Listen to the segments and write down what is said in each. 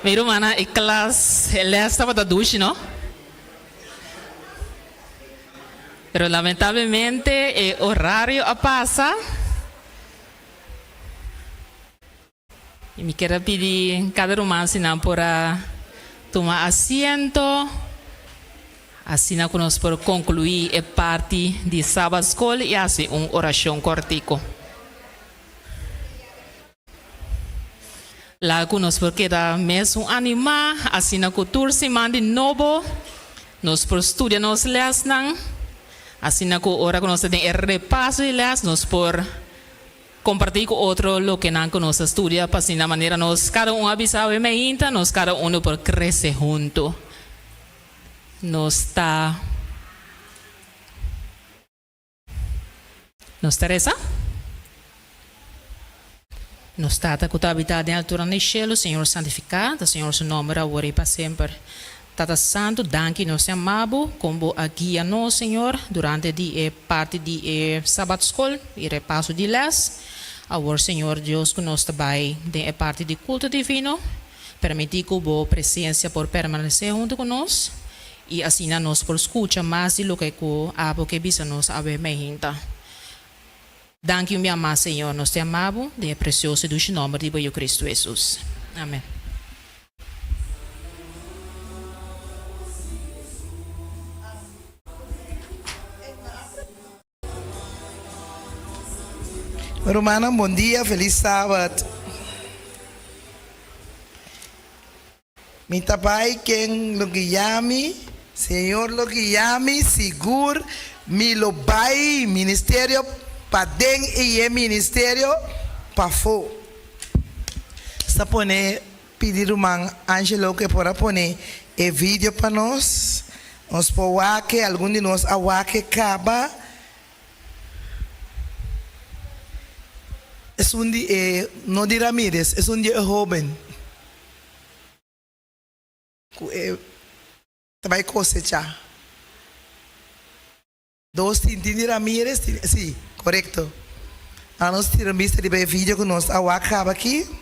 Mi rumannan, e klas, e les tabata dushi, no? Pero lamentablemente e orario a pasa. I mi kier a pidi kada ruman si nan por a tuma asiento, asina ku nos por konkluí e parti di Sabat Skol i hasi un orashon kòrtiku. Laga ku nos por keda mesun animá, asina ku tur siman di nobo nos por studia nos lèsnan, asina ku ora ku nos ta den e repaso di lès nos por kompartí ku otro loke nan ku nos a studia pa asina manera nos kada un a bisa awe meinta nos kada uno por krese huntu. Nos ta. Nos ta resa. Nos Tata ku ta habitá den alturan di shelu, Señor santifiká ta Señor su nòmber awor i pa semper. Tata Santu, danki nos te ama bo kon bo a guia nos, Señor, durante di e parti di e Sabat Skol i repaso di lès. Awor, Señor Dios, ku nos ta bai den e parti di kulto divino, permití ku bo presensia por permanesé huntu ku nos. I asina nos por skucha mas di loke ku abo ke bisa nos awe meinta. Danki un bia mas, Señor. Nos te ama bo den e presioso i dushi nomber di bo Yu Cristo Jesus. Amen. Rumannan bon dia, felis sabat. Mi ta bai ken lo guia mi, Señor lo guia mi, sigur mi lo bai ministerio paden i e ministerio pafó. Sta pone pidi ruman Angelo ku e por a pone e video pa nos. Nos por wak e, algun di nos a wak e kaba. Esun di e, no di Ramirez, esun di e hoben ku e ta bai kosechá. Dos tin, tin di Ramirez, tin, sí, korekto. Anos tira un bista riba e video ku nos a wak kaba aki.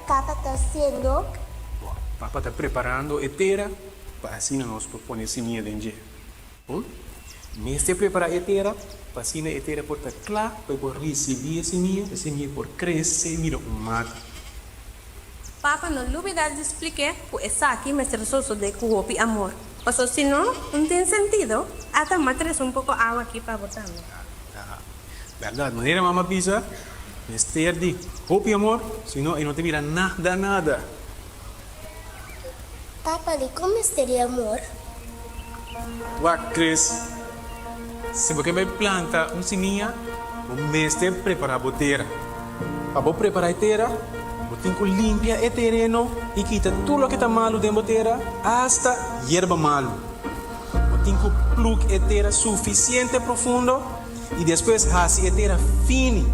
Papa ta haciendo? Bo, Papa ta preparando e tera pa asina nos por pone simia den dje. Bon, mester prepara e tera pa asina e tera por ta kla pa e por risibi e simia, e simia por krese i bira un mata. Papa no lubida di splik'é ku esaki mester sosodé ku hopi amor, paso si no, un tin sentido. Ata m'a trese un poko awa aki pa bo tambe. Ta bèrdat, manera mama bisa, mester di hopi amor, si no e no ta bira nada nada. Papa, dikon mester di amor? Wak, Chris, si bo ke bai planta un simia, bo mester prepará bo tera. Pa bo prepará e tera, bo tin ku limpia e tereno i kita tur loke ta malu den bo tera, asta yerba malu. Bo tin ku plug e tera sufisiente profundo i despues hasi e tera fini.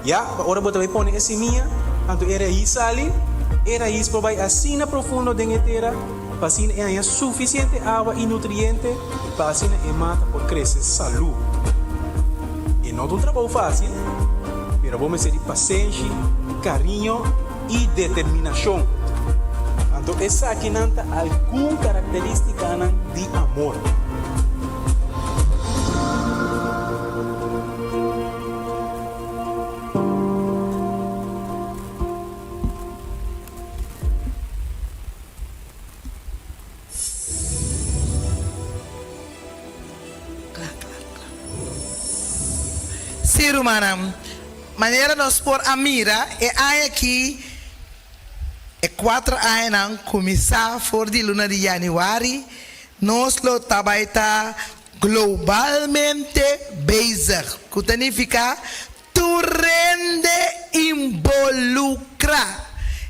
Ya, pa ora bo ta bai pone e simia, anto e rais sali, e rais por bai asina profundo den e tera pa asina e haña sufisiente awa i nutriente pa asina e mata por krese salú. E no ta un trabou fásil, pero bo mester di pasenshi, kariño i determinashon. Anto esakinan ta algun karakterístikanan di amor. Sí, rumannan, manera nos por a mira e aña aki, e cuater añanan cuminsa for di luna di januari, nos lo ta bay ta. Globalmente bezig, ku ta nifiká tur hende involukrá,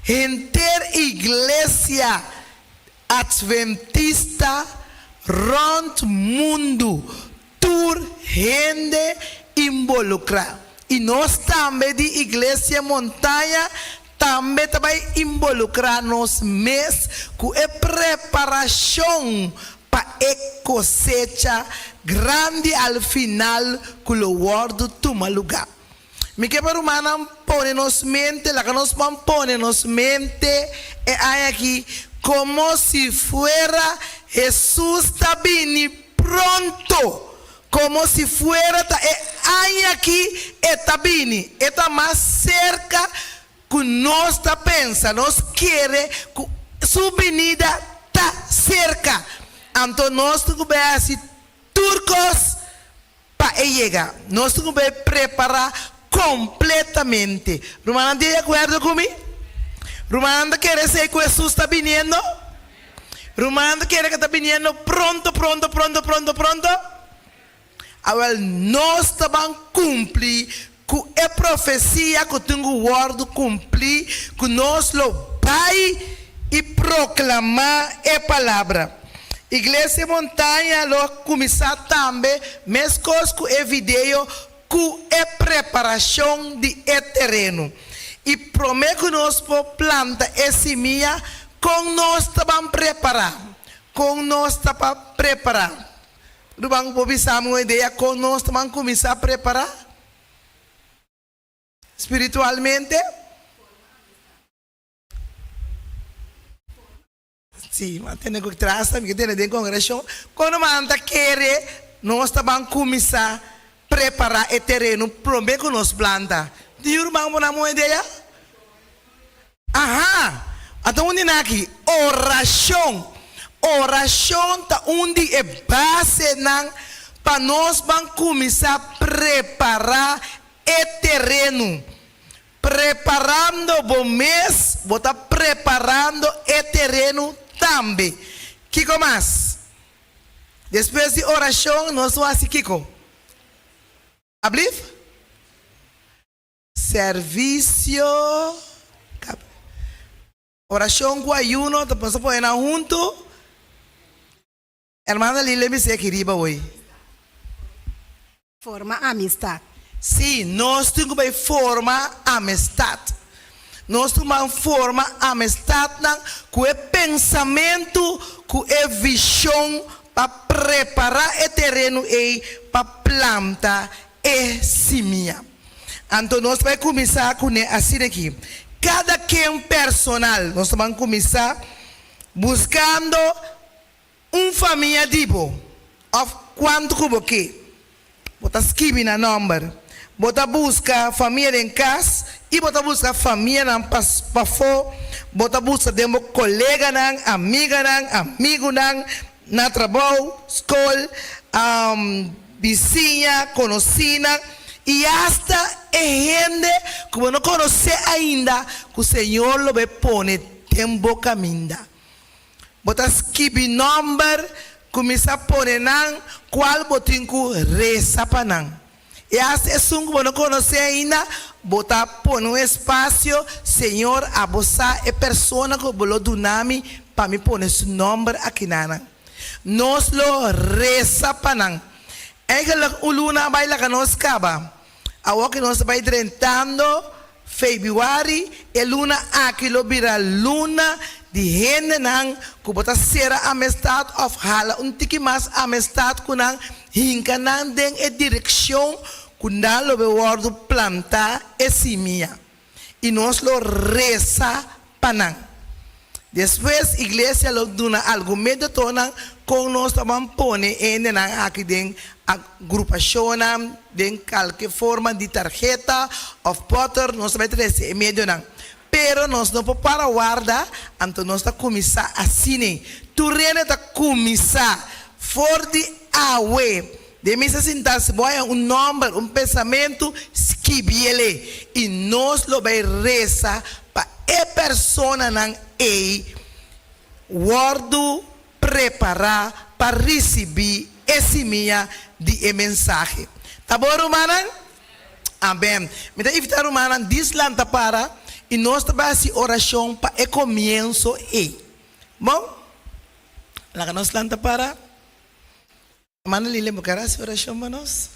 henter Iglesia Atventista rònt mundu, tur hende involukrá. I nos tambe di Iglesia Montaña tambe ta bai involukrá nos mes ku e preparashon pa e kosecha grandi al final ku lo wòrdu tuma lugá. Mi ke pa rumannan pone nos mente, laga nos ban pone nos mente e aña aki komo si fuera Hesus ta bini pronto, komo si fuera ta e aña aki e ta bini, e ta mas serka ku nos ta pensa, nos kere ku su binida ta serka. Anto nos tin ku bai hasi tur kos pa e yega. Nos tin ku bai prepará kompletamente. Rumannan tin di akuerdo ku mi? Rumannan ta kere esei ku Hesus ta biniendo? Rumannan ta kere ku e ta biniendo pronto, pronto, pronto, pronto, pronto? Awel, nos ta ban kumpli ku e profesia ku tin ku wòrdu kumplí, ku nos lo bai i proklamá e palabra. Iglesia Montaña lo kuminsá tambe meskos ku e video ku e preparashon di e tereno. I promé ku nos por planta e simia, kon nos ta ban prepará? Kon nos ta pa prepará? Ruman bo bisa mi un idea kon nos ta ban kuminsá prepará spiritualmente? Sí, mi a tende ku tras mi ke tende den kongregashon. Kon ruman ta kere nos ta ban kuminsá prepará e tereno promé ku nos planta? Tin un ruman bo nan un idea? Aha! Anto un di nan aki, orashon. Orashon ta un di e basenan pa nos ban kuminsá prepará e tereno. Preparando bo mes, bo ta preparando e tereno tambe. Kiko mas? Despues di orashon nos lo hasi kiko? Ablief? Servisio, Orashon ku ayuno ta pasa pone nan huntu. Hermana Lilian bisa aki riba hoy. Forma amistad. Sí, nos tin ku bai forma amistad. Nos tin ku ban forma amistadnan ku e pensamentu, ku e vishon pa prepará e tereno ei pa planta e simia. Anto nos ta bai kuminsá kuné asina aki, kada ken personal, nos ta ban kuminsá buskando un famia di bo òf kuantu ku bo ke. Bo ta skibi nan nòmber. Bo ta buska famia den kas i bo ta buska famianan pafó. Bo ta buska den bo koleganan, amiganan, amigunan na trabou, skol, bisiña, konosínan i asta e hende ku bo no konosé ainda ku Señor lo bai pone den bo kaminda. Bo ta skibi nòmber, kuminsá pone nan kual bo tin ku resa pa nan. I asta esun ku bo no konosé ainda, bo ta pone un espasio, Señor, abo sa e persona ku bo lo duna mi pa mi pone su nòmber akinanan. Nos lo resa pa nan. Eigenlijk un luna a bai laga nos kaba. Awor ku nos ta bai drentando febiuari, e luna aki lo bira luna di hendenan ku bo ta sera amistad òf hala un tiki mas amistad ku nan, hinka nan den e direkshon ku nan lo bai wòrdu plantá e simia. I nos lo resa pa nan. Despues iglesia lo duna algun métodonan kon nos ta ban pone e hendenan aki den agrupashonnan, den kalke forma di tarheta òf pòter, nos ta bai trese e medionan. Pero nos no por para warda, anto nos ta kuminsá asina. Tur hende ta kuminsá for di awe. Den misa sintá si bo haña un nòmber, un pensamentu, skibiel'e i nos lo bai resa pa e personanan ei wòrdu prepará pa risibí e simia di e mensahe. Ta bon rumannan? Amen. Mi ta invitá rumannan dis lanta para i nos ta bai hasi orashon pa e komienso ei. Bon? Laga nos lanta para. Hermana Lilian bo ker hasi orashon pa nos?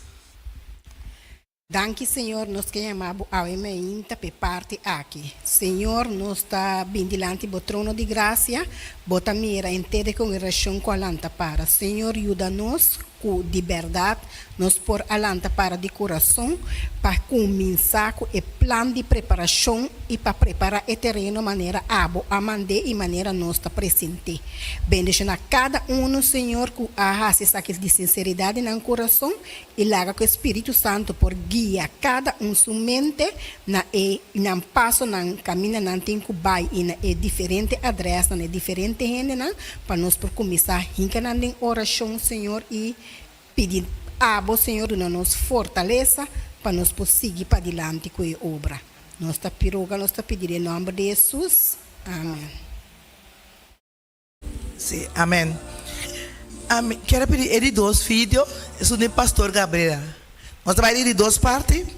Danki Señor nos ke yama bo awe mainta p'e parti aki. Señor nos ta bin dilanti bo trono di gracia, bo ta mira henter e congregacion cu a lanta para. Señor yuda nos cu di berdad nos por a lanta para di curason pa cuminsa cu e plan di preparacion y pa prepara e tereno manera abo a mand'e y manera nos ta presente. Bendiciona cada uno Señor cu a haci esaki di sinceridad di nan curason I laga ku e Spiritu Santu por guia kada un su mente na e nan pasonan kaminda nan tin ku bai i na e diferente adrèsnan, e diferente hendenan, pa nos por kuminsá hinka nan den orashon, Señor, i pidi Abo, Señor, duna nos fortalesa pa nos por sigui padilanti ku e obra. Nos ta piroga, nos ta pidi den nòmber di Hesus. Amen. Sí, amen. Ami kier a pidi e di dos video, esun di Pastor Gabriela. Nos ta bai di di dos parti.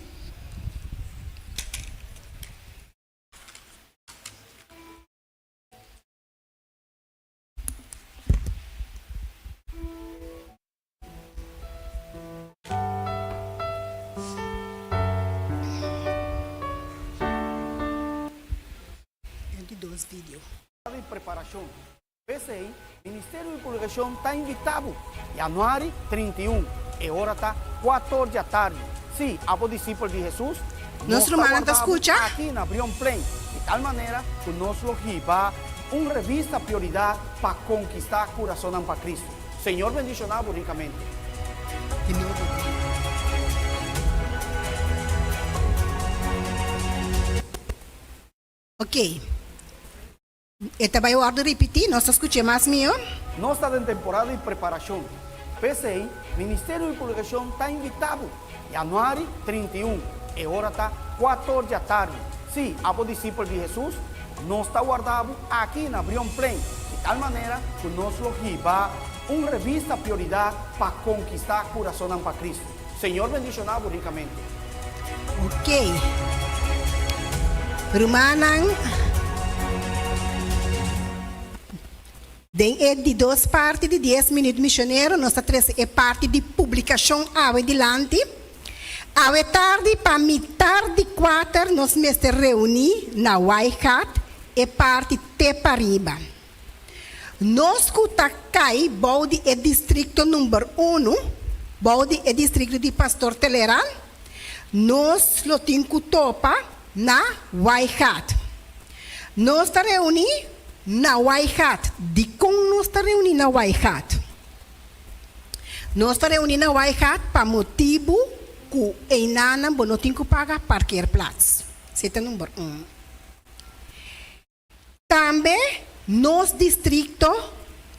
E di dos video. Di preparashon. P'esei, Ministerio di Publikashon ta invitá bo, Yanuari 31, e ora ta kuator di atardi. Sí, abo disipel di Hesus, Nos nos ta rumannan ta warda bo skucha? aki na Brionplein, di tal manera ku nos lo hiba un revista Prioridat pa konkistá kurasonnan pa Kristu. Señor bendiciona bo ricamente. Di nobo dia. Ok. E ta bai wordo ripiti, nos ta scuch'e mas mihor. Nos ta den temporada di preparacion. P'esei, Ministerio di Publicacion ta invita bo, Januari 31, e ora ta cuator di atardi. Sí, abo disipel di Hesus, Nos ta warda bo aki na Brionplein, di tal manera ku nos lo hiba un revista Prioridat pa konkistá kurasonnan pa Kristu. Señor bendishoná bo rikamente. Ok. Rumannan, den e di dos parti di Dies Minüt Misionero nos ta trese e parti di publikashon awe dilanti. Awe tardi pa mitar di kuater nos mester reuní na Waaigat e parti te pariba. Nos ku ta kai bou di e distrikto number unu, bou di e distrikto di Pastor Teleran, nos lo tin ku topa na Waaigat. Nos ta reuní na Waaigat. Dikon nos ta reuní na Waaigat? Nos ta reuní na Waaigat pa motibu ku einanan bo no tin ku paga parkeerplaats. Esei ta number un. Tambe nos distrikto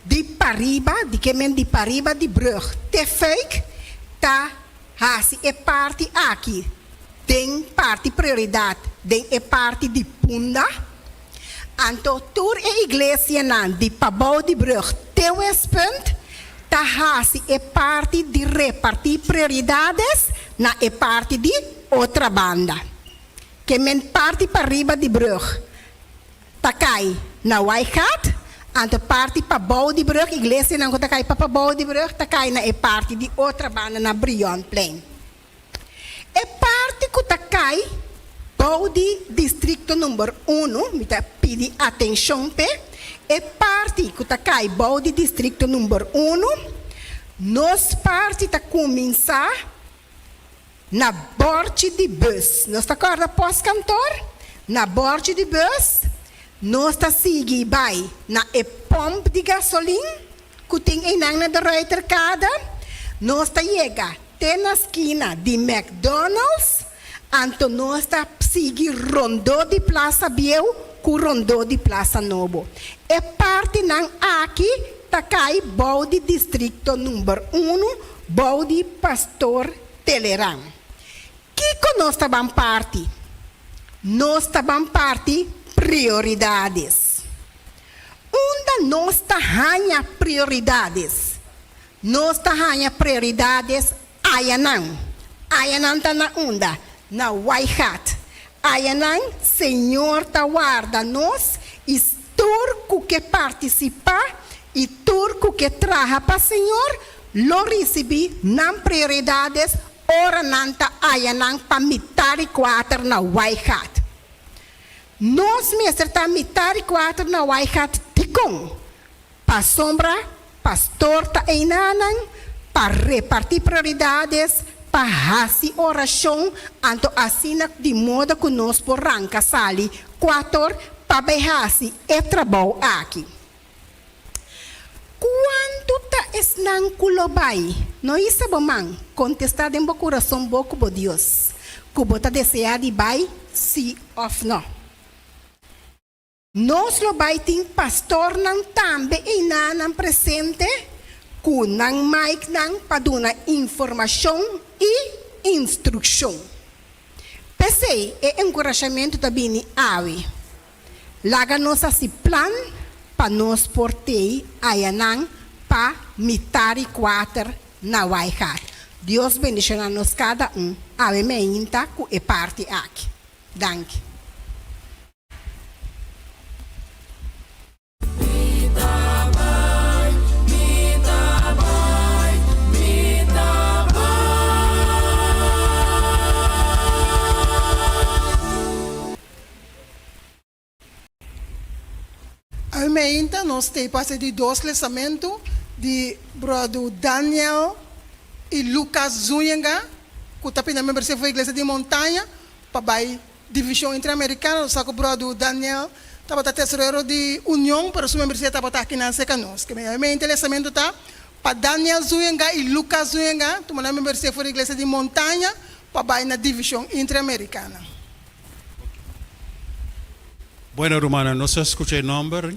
di pariba, di ke men di pariba di brug te Fuik, ta hasi e parti aki den parti prioridat den e parti di Punda. Anto tur e iglesianan di pabou di brug te Westpunt ta hasi e parti di repartí prioridades na e parti di Otrabanda. Ke men parti pariba di brug ta kai na Waaigat, anto parti pabou di brug, iglesianan ku ta kai pa pabou di brug ta kai na e parti di Otrabanda na Brionplein. E parti ku ta kai bou di distrikto number unu, mi ta pidi atenshon p'e, e parti ku ta kai bou di distrikto number unu, nos parti ta kuminsá na bòrchi di bùs. Nos ta kòrda pòstkantor? Na bòrchi di bùs nos ta sigui bai na e pòmp di gasolin ku tin einan na De Ruiterkade. Nos ta yega Te na skina di McDonald's, anto nos ta sigui rondó di Plaza Bieu ku rondó di Plaza Nobo. E partinan aki ta kai bou di distrikto number unu bou di Pastor Teleran. Kiko nos ta ban parti? Nos ta ban parti prioridades. Unda nos ta haña prioridades? Nos ta haña prioridades ayanan. Ayanan ta na unda? Na Waaigat. Ayanan Señor ta warda nos i tur ku ke partisipá i tur ku ke traha pa Señor lo risibí nan prioridades ora nan ta ayanan pa mitar di kuater na Waaigat. Nos mester ta mitar di kuater na Waaigat dikon? Pasobra pastor ta einanan pa reparti prioridades, pa hasi orashon, anto asina di moda ku nos por ranka sali kuator pa bai hasi e trabou aki. Kuantu ta esnan ku lo bai? No hisa bo man, kontestá den bo kurason bo ku bo Dios, ku bo ta deseá di bai, sí òf nò. Nos lo bai tin pastornan tambe einanan presente ku nan micnan pa duna informashon i instrukshon. P'esei e enkurashamentu ta bini awe. Laga nos hasi plan pa nos por tei ayanan pa mitar i kuater na Waaigat. Dios bendishoná nos kada un awe meinta ku e parti aki. Danki. Awe meinta nos ta pasa di dos lesamentu di Bròder Daniel i Lucas Zúñiga ku ta pina membresia for Iglesia di Montaña pa bai Divishon Interamerikano. Nos sa ku Bròder Daniel tabata tesorero di Union pero su membresia tabata akinan serka nos. Ke awe meinta lesamentu ta pa Daniel Zúñiga i Lucas Zúñiga tuma nan membresia for Iglesia di Montaña pa bai na Divishon Interamerikano. Bueno rumannan, nos a skucha e nòmber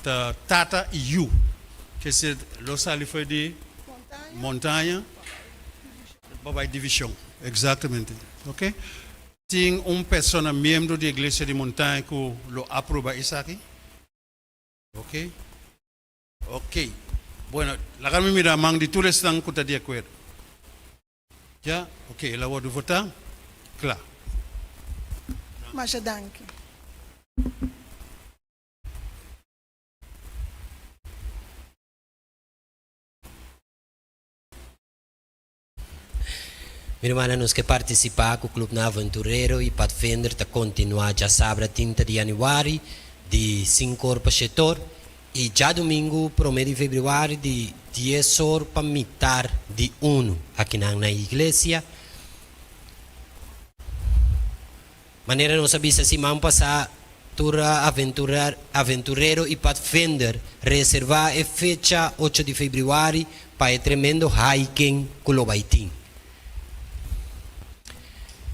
ta Tata i Yu. Kese lo sali for di Montaña pa bai Divishon. Eksaktamente. Ok. Tin un persona miembro di Iglesia di Montaña ku lo aproba esaki? Ok. Ok. Bueno, laga mi mira man di tur esnan ku ta di akuerdo. Ya, ok, el a wordu votá. Kla. Masha danki. Mi rumannan nos ke partisipá ku Clubnan Aventurero i Padvinder ta kontinuá djasabra tinta di yanüari di sinku or pa shete or i djadumingu promé di febrüari di dies or pa mitar di unu akinan na iglesia. Manera nos a bisa siman pasá, tur aventurero i padvinder reservá e fecha ocho di febrüari pa e tremendo hiking ku lo bai tin.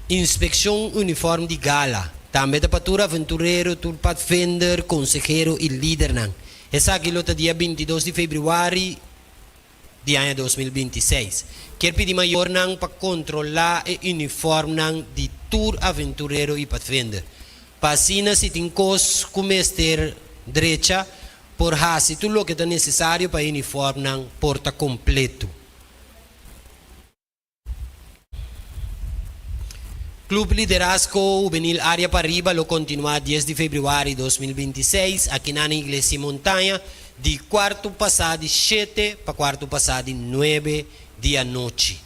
Inspekshon uniform di gala tambe ta pa tur aventurero, tur padvinder, konsehero i lidernan. Esaki lo ta dia 22 di febrüari di aña 2026. Kier pidi mayornan pa kontrolá e uniformnan di tur aventurero i padvinder. Pa asina si tin kos ku mester drecha, por hasi tur loke ta nesesario pa e uniformnan por ta kompleto. Club Liderazgo Hubenil Area Pariba lo kontinuá dies di febrüari 2026 aki na Iglesia Montaña di kuartu pasá di shete pa kuartu pasá di nuebe di anochi.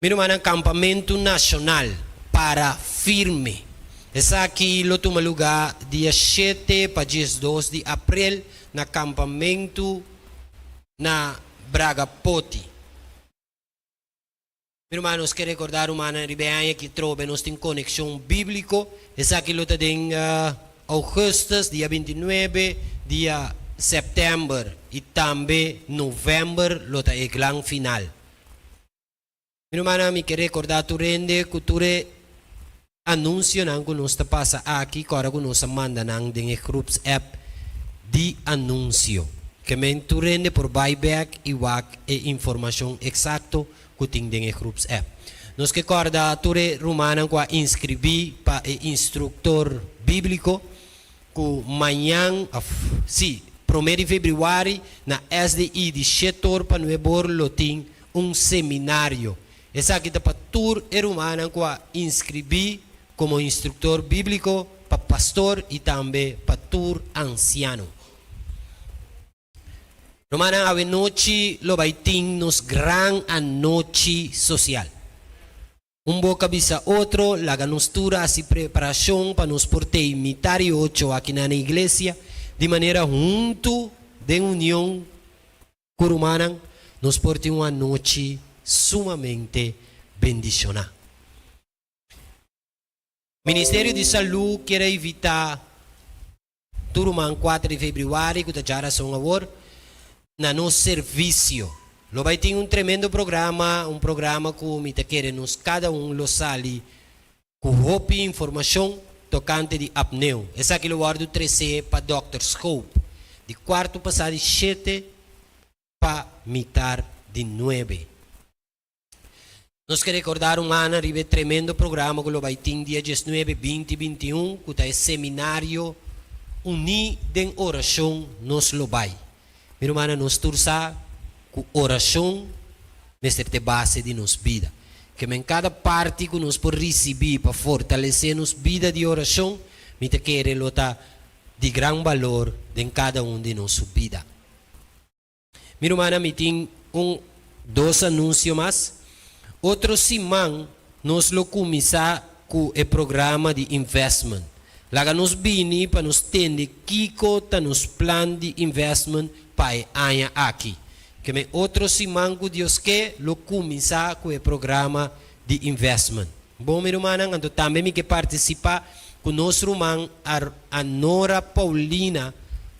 Mi rumannan, Kampamentu Nashonal Para Firme. Esaki lo tuma lugá dia shete pa 12 di aprel na kampamentu na Bragapoti. Mi ruman, nos ke rekordá rumannan riba e aña aki trobe nos tin konekshon bíbliko. Esaki lo ta den ougùstùs, dia 29, dia sèptèmber i tambe novèmber lo ta e gran final. Mi rumannan, mi ke rekordá tur hende ku tur e anunsionan ku nos ta pasa aki kòrda ku nos a manda nan den e groeps app di anunsio. Ke men tur hende por bai bèk i wak e informashon eksakto ku tin den e groeps app. Nos ke kòrda tur e rumannan ku a inskribí pa e instruktor bíbliko ku mañan, òf sí, promé di febrüari na SDI di shetor pa nuebor lo tin un seminario. Esaki ta pa tur e rumannan ku a inskribí komo instruktor bíbliko, pa pastor i tambe pa tur ansiano. Rumannan, awe nochi lo bai tin nos gran anochi sosial. Un boka bisa otro, laga nos tur hasi preparashon pa nos por tei mitar i ocho akinan na iglesia, di manera huntu den union ku rumannan nos por tin un anochi sumamente bendishoná. Ministerio di Salú kier a invitá tur ruman kuater di febrüari ku ta djarason awor na nos servisio. Lo bai tin un tremendo programa, un programa ku mi ta kere nos kada un lo sali ku hopi informashon tokante di apneu. Esaki lo wòrdu tresé pa dòkter Schoop di kuartu pasá di shete pa mitar di nuebe. Nos ke rekordá rumannan riba e tremendo programa ku lo bai tin dia diesnuebe, binti i bintiun ku ta e seminario Uní den Orashon Nos Lo Bai. Mi rumannan nos tur sa ku orashon mester ta e base di nos bida. Ke men kada parti ku nos por risibí pa fortalesé nos bida di orashon mi ta kere lo ta di gran balor den kada un di nos su bida. Mi rumannan, mi tin un dos anuncio mas. Otro siman nos lo cuminsa cu e programa di investment. Laga nos bini pa nos tende kico ta nos plan di investment pa e aña aki. Keme otro siman cu Dios ke lo cuminsa cu e programa di investment. Bon mi rumannan, anto tambe mi ke participa cu nos ruman Anora Paulina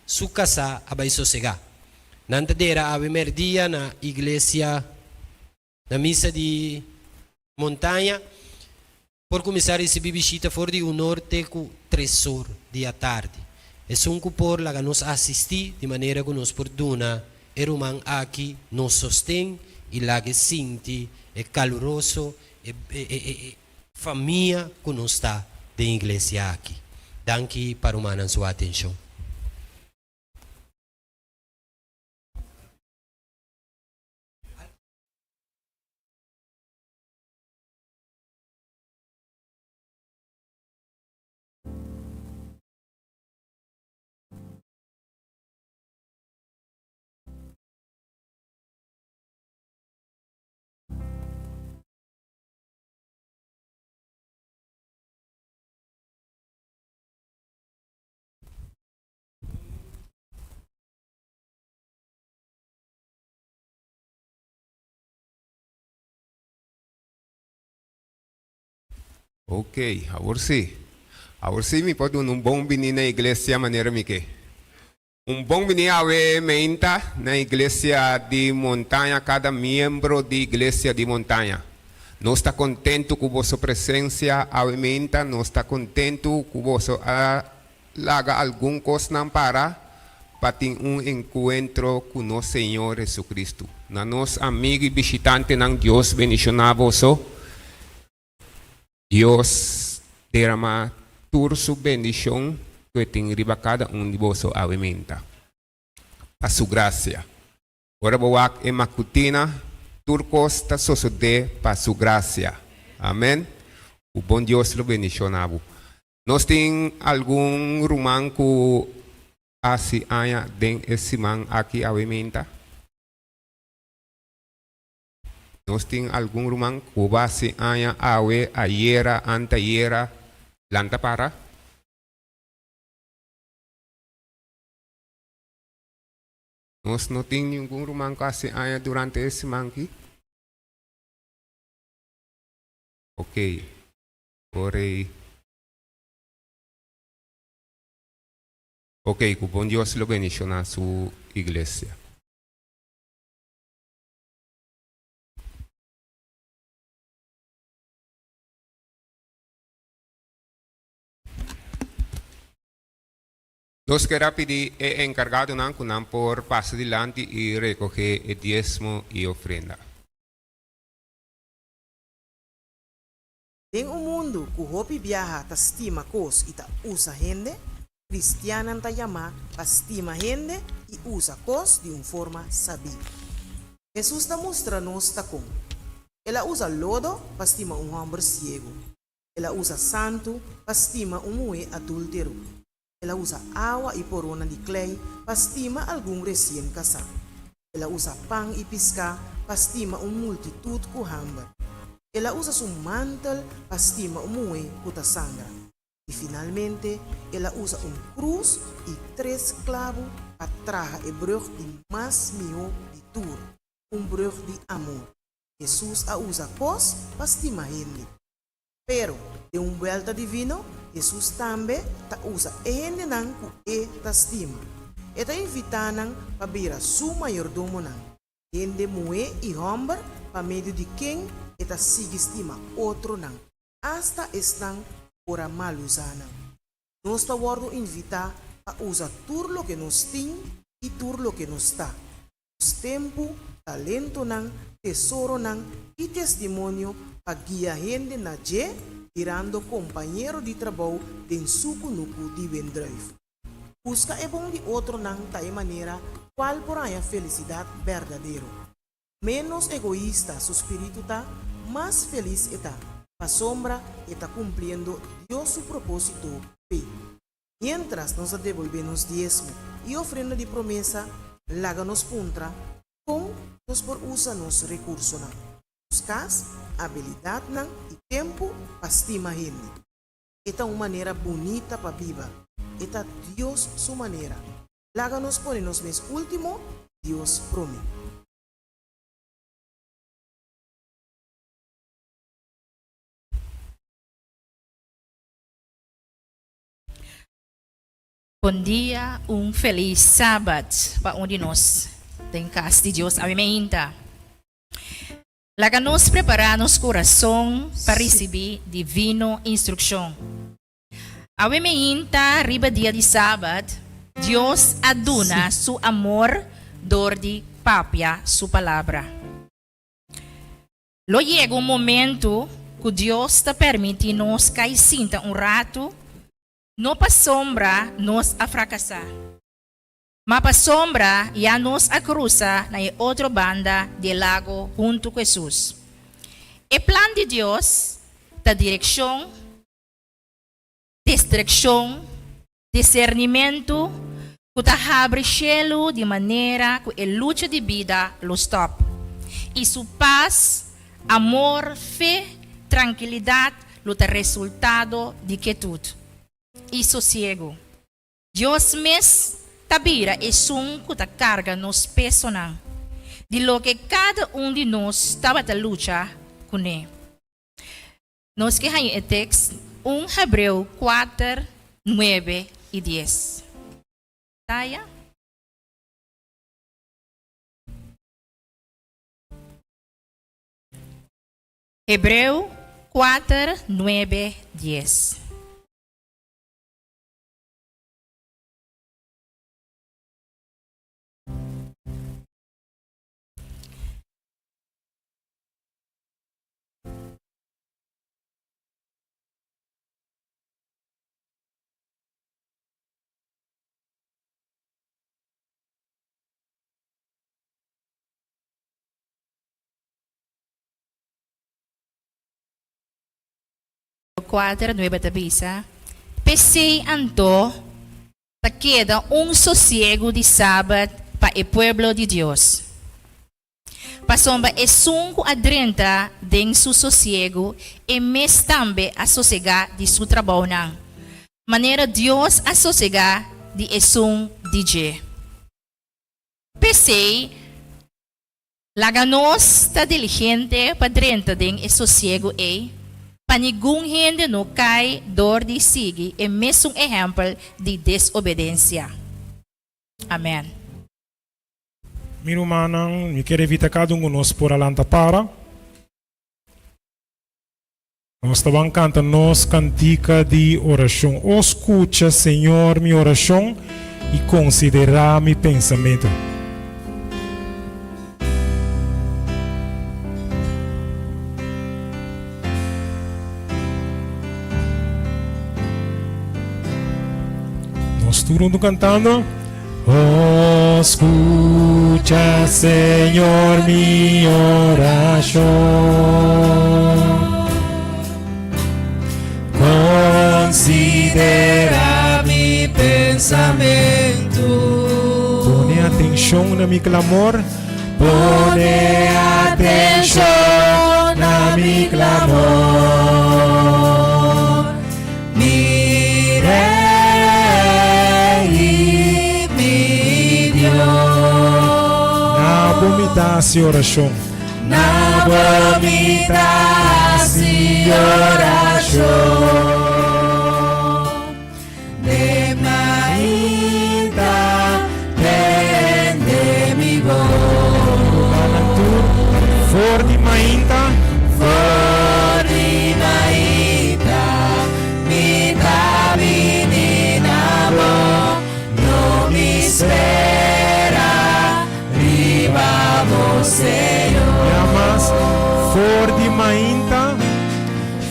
su casa a bay sosega. Nan ta dera awe merdia na iglesia na misa di Montaña por kuminsá risibí bishita for di unor te ku tresor di atardi. Esun ku por laga nos asistí di manera ku nos por duna e ruman aki nos sosten i lag'e sinti e kaluroso e e famia ku nos ta den iglesia aki. Danki pa rumannan su atenshon. Ok, awor sí. Awor sí mi por duna un bon bini na iglesia manera mi ke. Un bon bini awe meinta na iglesia di Montaña kada miembro di iglesia di Montaña. Nos ta kontentu ku boso presensia awe meinta, nos ta kontentu ku boso a Laga algun kosnan para pa tin un enkuentro ku nos Señor Jesucristo. Na nos amigu i bishitantenan Dios bendishoná boso. Dios derama tur su bendishon ku e tin riba kada un di boso awe menta. Pa su grasia. Ora bo wak e makutina, tur kos ta sosodé pa su grasia. Amen. Ku bon Dios lo bendishoná bo. Nos tin algun ruman ku hasi aña den e siman aki awe meinta? Nos tin algun ruman ku hasi aña awe, ayera, antayera, lanta para? Nos no tin ningun ruman ku hasi aña durante e siman aki? Okey. Orei. Ok, ku bon Dios lo bendiciona su iglesia. Nos kier a pidi e encargadonan ku nan por pasa dilanti i recoge e diesmo i ofrenda. Den un mundu ku hopi biaha ta stima kos i ta usa hende, kristiannan ta yamá pa stima hende i usa kos di un forma sabí. Hesus ta mustra nos ta kon. El a usa lodo pa stima un hòmber siegu. El a usa santu pa stima un muhé adúltero. El a usa awa i poronan di klei pa stima algun resien kasá. El a usa pan i piská pa stima un multitut ku hamber. El a usa su mantel pa stima un muhé ku ta sangra. I finalmente el a usa un krus i tres klabu pa traha e brùg di mas mihó di tur, un brùg di amor. Hesus a usa kos pa stima hende. Pero, den un buelta divino, Hesus tambe ta usa e hendenan ku e ta stima. E ta invitá nan pa bira su mayordomonan, hende muhé i hòmber pa medio di ken e ta sigui stima otronan, asta esnan ku por a malusá nan. Nos ta wòrdu invitá pa usa tur loke nos tin i tur loke nos ta, nos tempu, talentonan, tesoronan i testimonio pa guia hende na dje, birando kompañero di trabou den su kunuku di wendruif. Buska e bon di otronan ta e manera kual por haña felisidat berdadero. Ménos egoista su spiritu ta, mas felis e ta, pasobra e ta kumpliendo Dios su propósito p'e. Miéntras nos a debolbé nos diesmo i ofrenda di promesa, laga nos puntra kon nos por usa nos rekursonan, nos kas, abilidatnan i tempu pa stima hende. E ta un manera bunita pa biba. E ta Dios su manera. Laga nos pone nos mes último, Dios promé. Bon dia, un felis Sabat pa un di nos den kas di Dios. Awe meinta. Laga nos prepará nos kurason pa risibí divino instrukshon. Awe meinta riba dia di Sabat, Dios a duna su amor dor di papia su palabra. Lo yega un momentu ku Dios ta permití nos kai sinta un ratu, no pasobra nos a frakasá, ma pasobra ya nos a krusa na e otro banda di e lago huntu ku Hesus. E plan di Dios ta direkshon, destrekshon, Disernimentu ku ta habri shelu di manera ku e lucha di bida lo stòp, i su pas, amor, fe, trankilidat lo ta resultado di kietut i sosiegu. Dios mes ta bira esun ku ta karga nos pesonan di loke kada un di nos tabata lucha kuné. Nos ke haña e tekst un Hebreo kuater, nuebe i dies. Taya. Hebreo kuater, nuebe, dies. Kuater nuebe ta bisa, P'esei anto ta keda un sosiegu di sabat pa e pueblo di Dios. Pasobra esun ku a drenta den su sosiegu, e mes tambe a sosegá di su trabounan, manera Dios a sosegá di esun di dje. P'esei, laga nos ta diligente pa drenta den e sosiegu ei, pa ningun hende no kai dor di sigui e mesun ehèmpel di desobedensia. Amèn. Mi rumannan, mi kier evita kada un ku nos por a lanta para. Nos ta ban kanta nos kantika di orashon. O skucha, Señor, mi orashon i konsiderá mi pensamentu. Nos tur huntu kantando. Oh, skucha, Señor, mi orashon. Konsiderá mi pensamentu. Pone atenshon na mi klamor. Pone atenshon na mi klamor. Mi Rei i mi Dios. Na bo mi ta hasi orashon. Na bo mi ta hasi orashon. De mainta tende mi bos. Rumannan tur, for di mainta. For di mainta mi ta bini na bo, no mi spera riba bo, Señor. Ya mas, for di mainta.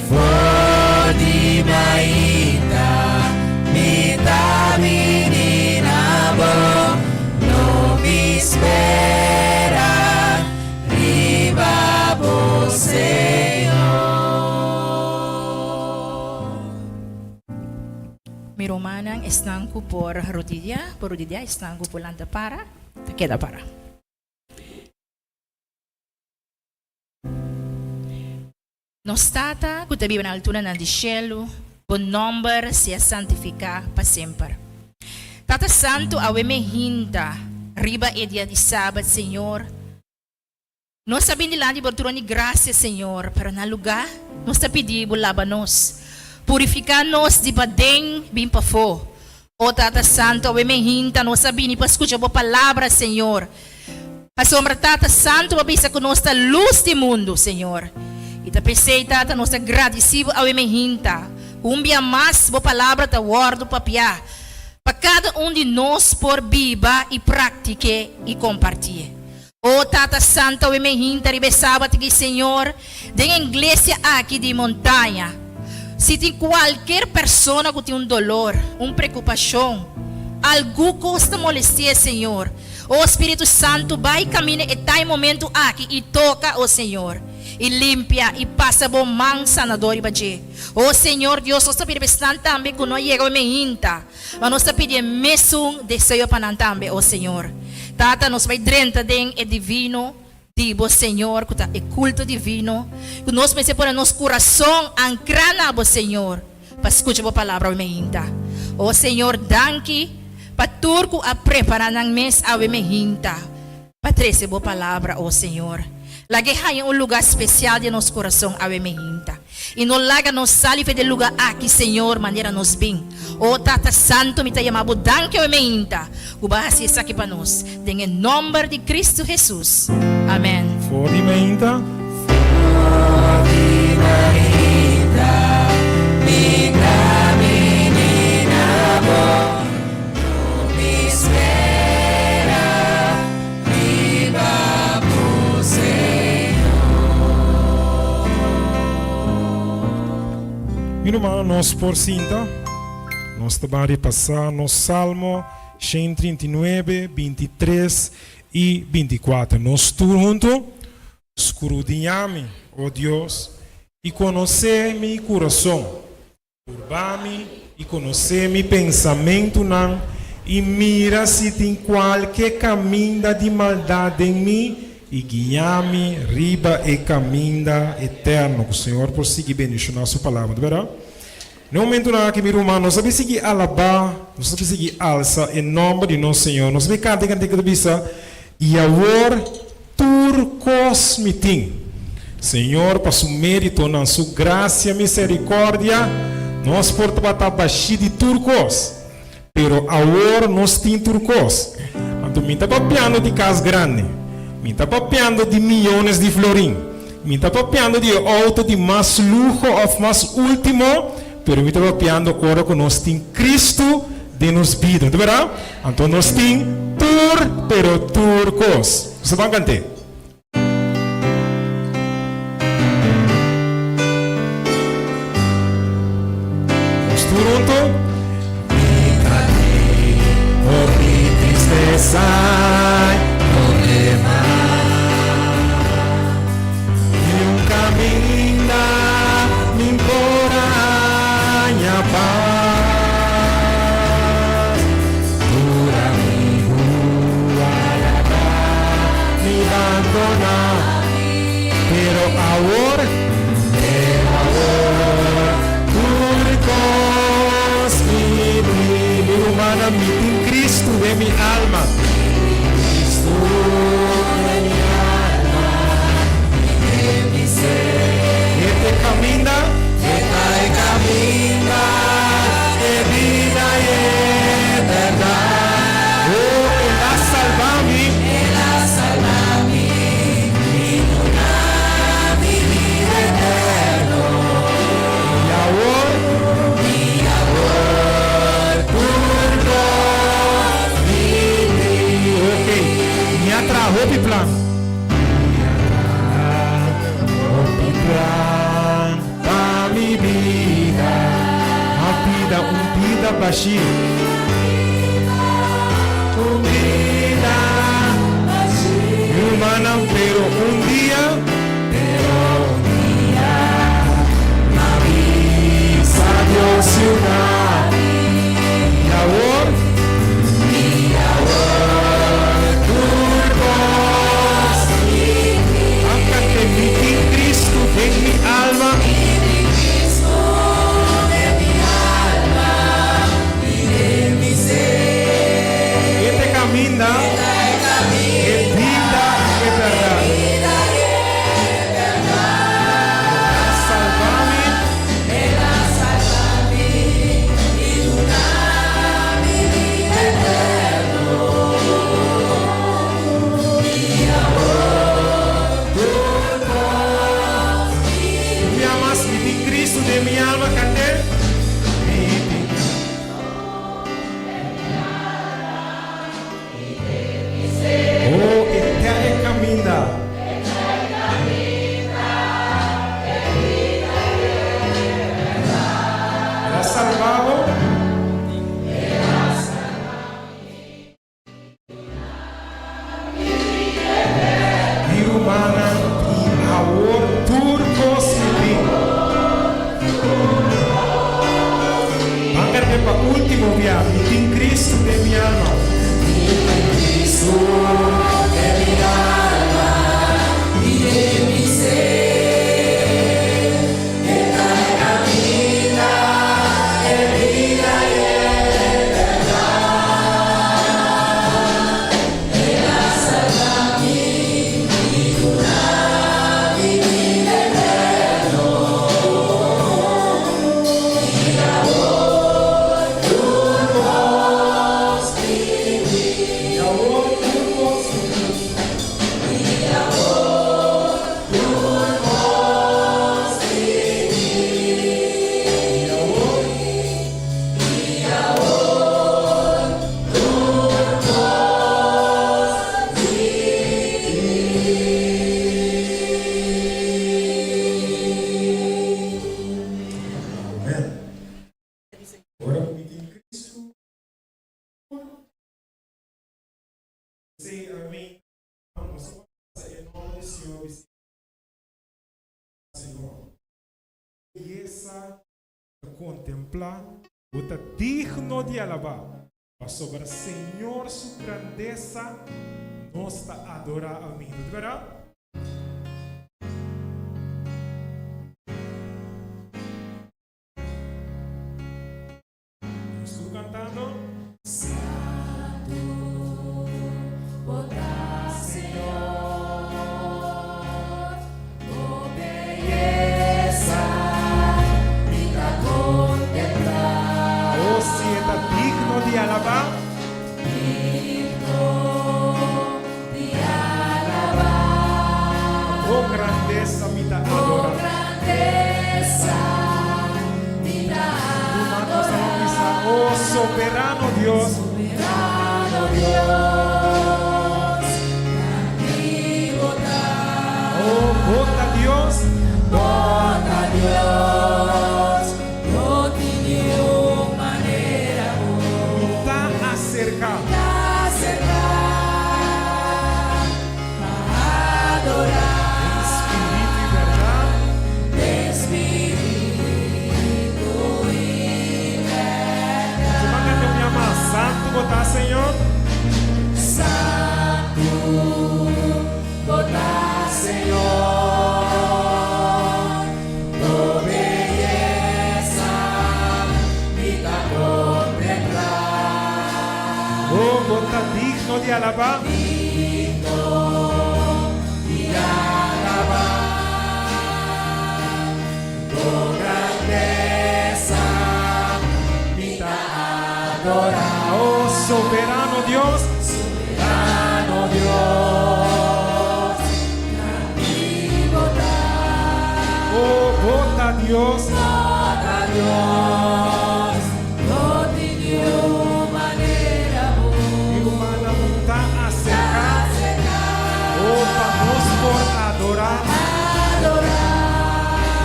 For di mainta mi ta bini na bo, lo mi spera riba bo, Señor. Mi rumannan, esnan ku por rodidia, por rodidia, esnan ku por lanta para, ta keda para. Nos Tata ku ta biba na alturanan di shelu, bo nòmber sea santifiká pa semper. Tata Santu awe me hinta riba e dia di Sabat, Señor. Nos a bin dilanti bo trono di grasia, Señor, pero na lugá nos ta pidi bo laba nos, purifiká nos di paden bin pafó. O Tata Santu, awe me hinta nos a bini pa skucha bo palabra, Señor. Pasobra, Tata Santu, bo a bisa ku nos ta lus di mundu, Señor. I ta p'esei, Tata, nos ta gradisí bo awe me hinta, ku un bia mas bo palabra ta wòrdu papiá, pa kada un di nos por biba i praktik'é i kompartié. O Tata Santu, awe me hinta riba e Sabat aki, Señor, den e iglesia aki di montaña. Si tin kualker persona ku tin un dolor, un preokupashon, algu kos ta molesti'é, Señor, O Spiritu Santu, bai kaminda e tai momentu aki i toka, o Señor, i limpia i pasa bo man sanador riba dje. O Señor Dios, nos ta pidi pa esnan tambe ku no a yega oi meinta, ma nos ta pidi e mesun deseo pa nan tambe, o Señor. Tata, nos bai drenta den e divino di bo, Señor, ku ta e kulto divino, ku nos mester pone nos kurason ankrá na bo, Señor, pa skucha bo palabra awe meinta. O Señor, danki pa tur ku a prepará nan mes awe meinta pa trese bo palabra, o Señor. Laga e haña un lugá spesial den nos kurason awe meinta. I no laga nos sali fe den lugá aki, Señor, manera nos bin. O Tata Santu, mi ta yama Bo danki awe meinta ku Bo a hasi esaki pa nos. Den e nòmber di Kristu Hesus. Amèn. For di meinta. For di mainta mi ta bini na Bo, no mi spera riba Bo, Señor. Mi ruman, nos por sinta. Nos ta ban repasá nos Salmo 139, 23 i 24. Nos tur huntu, Skrudiñá mi, o Dios, i konosé mi kurason. Purba mi i konosé mi pensamentunan, i mira si tin kualke kaminda di maldat den mi, i guia mi riba e kaminda eterno. Ku Señor por sigui bendishoná Su Palabra. Ta bèrdat? Na e momentunan aki, mi ruman, nos ta bin sigui alabá, nos ta bin sigui alsa e nòmber di nos Señor. Nos ta bin kanta e kantika ku ta bisa, I awor tur kos mi tin. Señor, pa su méritonan, su grasia, miserikòrdia, nos por tabata bashí di tur kos. Pero awor nos tin tur kos. Anto mi ta papiando di kas grandi. Mi ta papiando di miyones di florin. Mi ta papiando di e outo di mas luho òf mas último, pero mi ta papiando ora ku nos tin Kristu den nos bida. No ta bèrdat? Anto nos tin tur, pero tur kos. Nos ta ban kant'é. Nos tur huntu. Mi ta. Esai problema. Niun kaminda mi por a haña pas. Tur amigu a laga mi bandoná. Pero awor, pero awor, tur kos mi tin. Mi rumannan, mi tin Cristo den mi alma. Cristo den mi alma i den mi ser. E ta e kaminda. E ta e kaminda, e bida i e bèrdat. Oh, el a salba mi. El a salba mi i duna mi bida eterno. I awor. I awor tur kos mi tin. Ok, mi a traha hopi plan. Mi a traha hopi plan pa mi bida. Ma bida un bida bashí. Un bida bashí. Mi rumannan, pero un dia. Pero un dia m'a bisa Dios yuda mi. I awor. I awor tur kos mi tin. Anka ke mi tin Cristo den mi alma. Mi tin Cristo den mi alma i den mi ser. E ta e kaminda. E ta e kaminda. E bida i e bèrdat. E bida i e bèrdat. El a salba mi. El a salba mi i duna mi bida eterno. I awor tur kos mi tin. Mi amas, mi tin Cristo den mi alma, kant'é. Mi tin. Oh, e ta e kaminda. El a salba bo. Mi rumannan, i awor tur kos mi tin. Ban kant'é pa último bia, Mi tin Cristo den mi alma. Mi tin Cristo den mi alma i den mi ser. E ta e kaminda, e bida i e bèrdat. El a salba mi i duna mi bida eterno. I awor tur kos mi tin. I awor tur kos mi tin. I awor tur kos mi tin. I awor. I awor tur kos mi tin. Amen. Ora ku mi tin Kristu. P'esei ami nos a pasa e nòmber di Señor bisí Señor. Beyesa ta kontemplá, bo ta digno di alabá, pasobra Señor su grandesa nos ta adorá. Amén. No ta bèrdat? Nos tur cantando. Santu bo ta Señor, bo beyesa mi ta contemplá. Oh, si e ta digno di alabá. Digno di alabá. Bo grandesa mi ta adorá. Bo grandesa mi ta adorá. Oh, soberano Dios. Soberano Dios, grandi bo ta. Oh, bo ta Dios. Bo ta Dios, no tin niun manera bo. Mi ta aserká. Mi ta aserká. Oh, bo ta digno di alabá. Digno di alabá. Bo grandesa mi ta adorá. Oh, soberano Dios. Soberano Dios, grandi bo ta. Oh, bo ta Dios. Bo ta Dios, no tin niun manera bo. Niun mana bo ta aserká. Oh, pa nos por adorá. Adorá.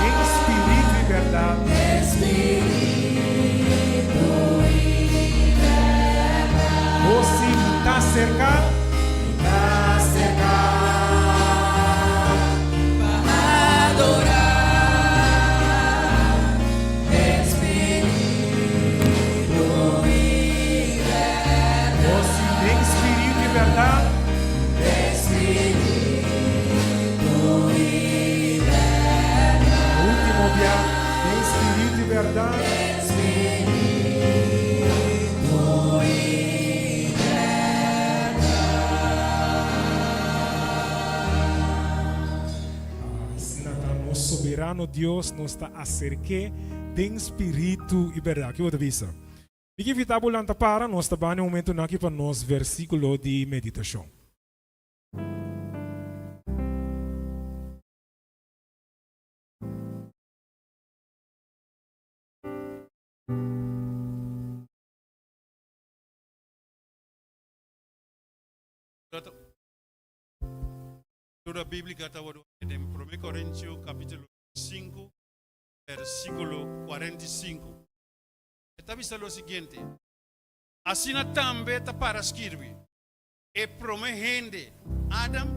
Den spiritu i bèrdat. Den spiritu i bèrdat. Oh, si mi ta aserká. Mi ta aserká pa adorá. Den spiritu i bèrdat. Oh, si den spiritu i bèrdat. Den spiritu i bèrdat. Último bia, den spiritu i bèrdat. Den spiritu i bèrdat. Asina ta nos Soberano Dios nos ta aserk'é den spiritu i bèrdat. Ki bo ta bisa? Mi ke invitá bo lanta para, nos ta bani un momentunan aki pa nos versíkulo di meditashon. Lectura bíblica ta wòrdu den Promé Korintio kapítulo 5, versíkulo 45. E ta bisa lo siguiente, Asina tambe ta para skirbi, E promé hende, Adam,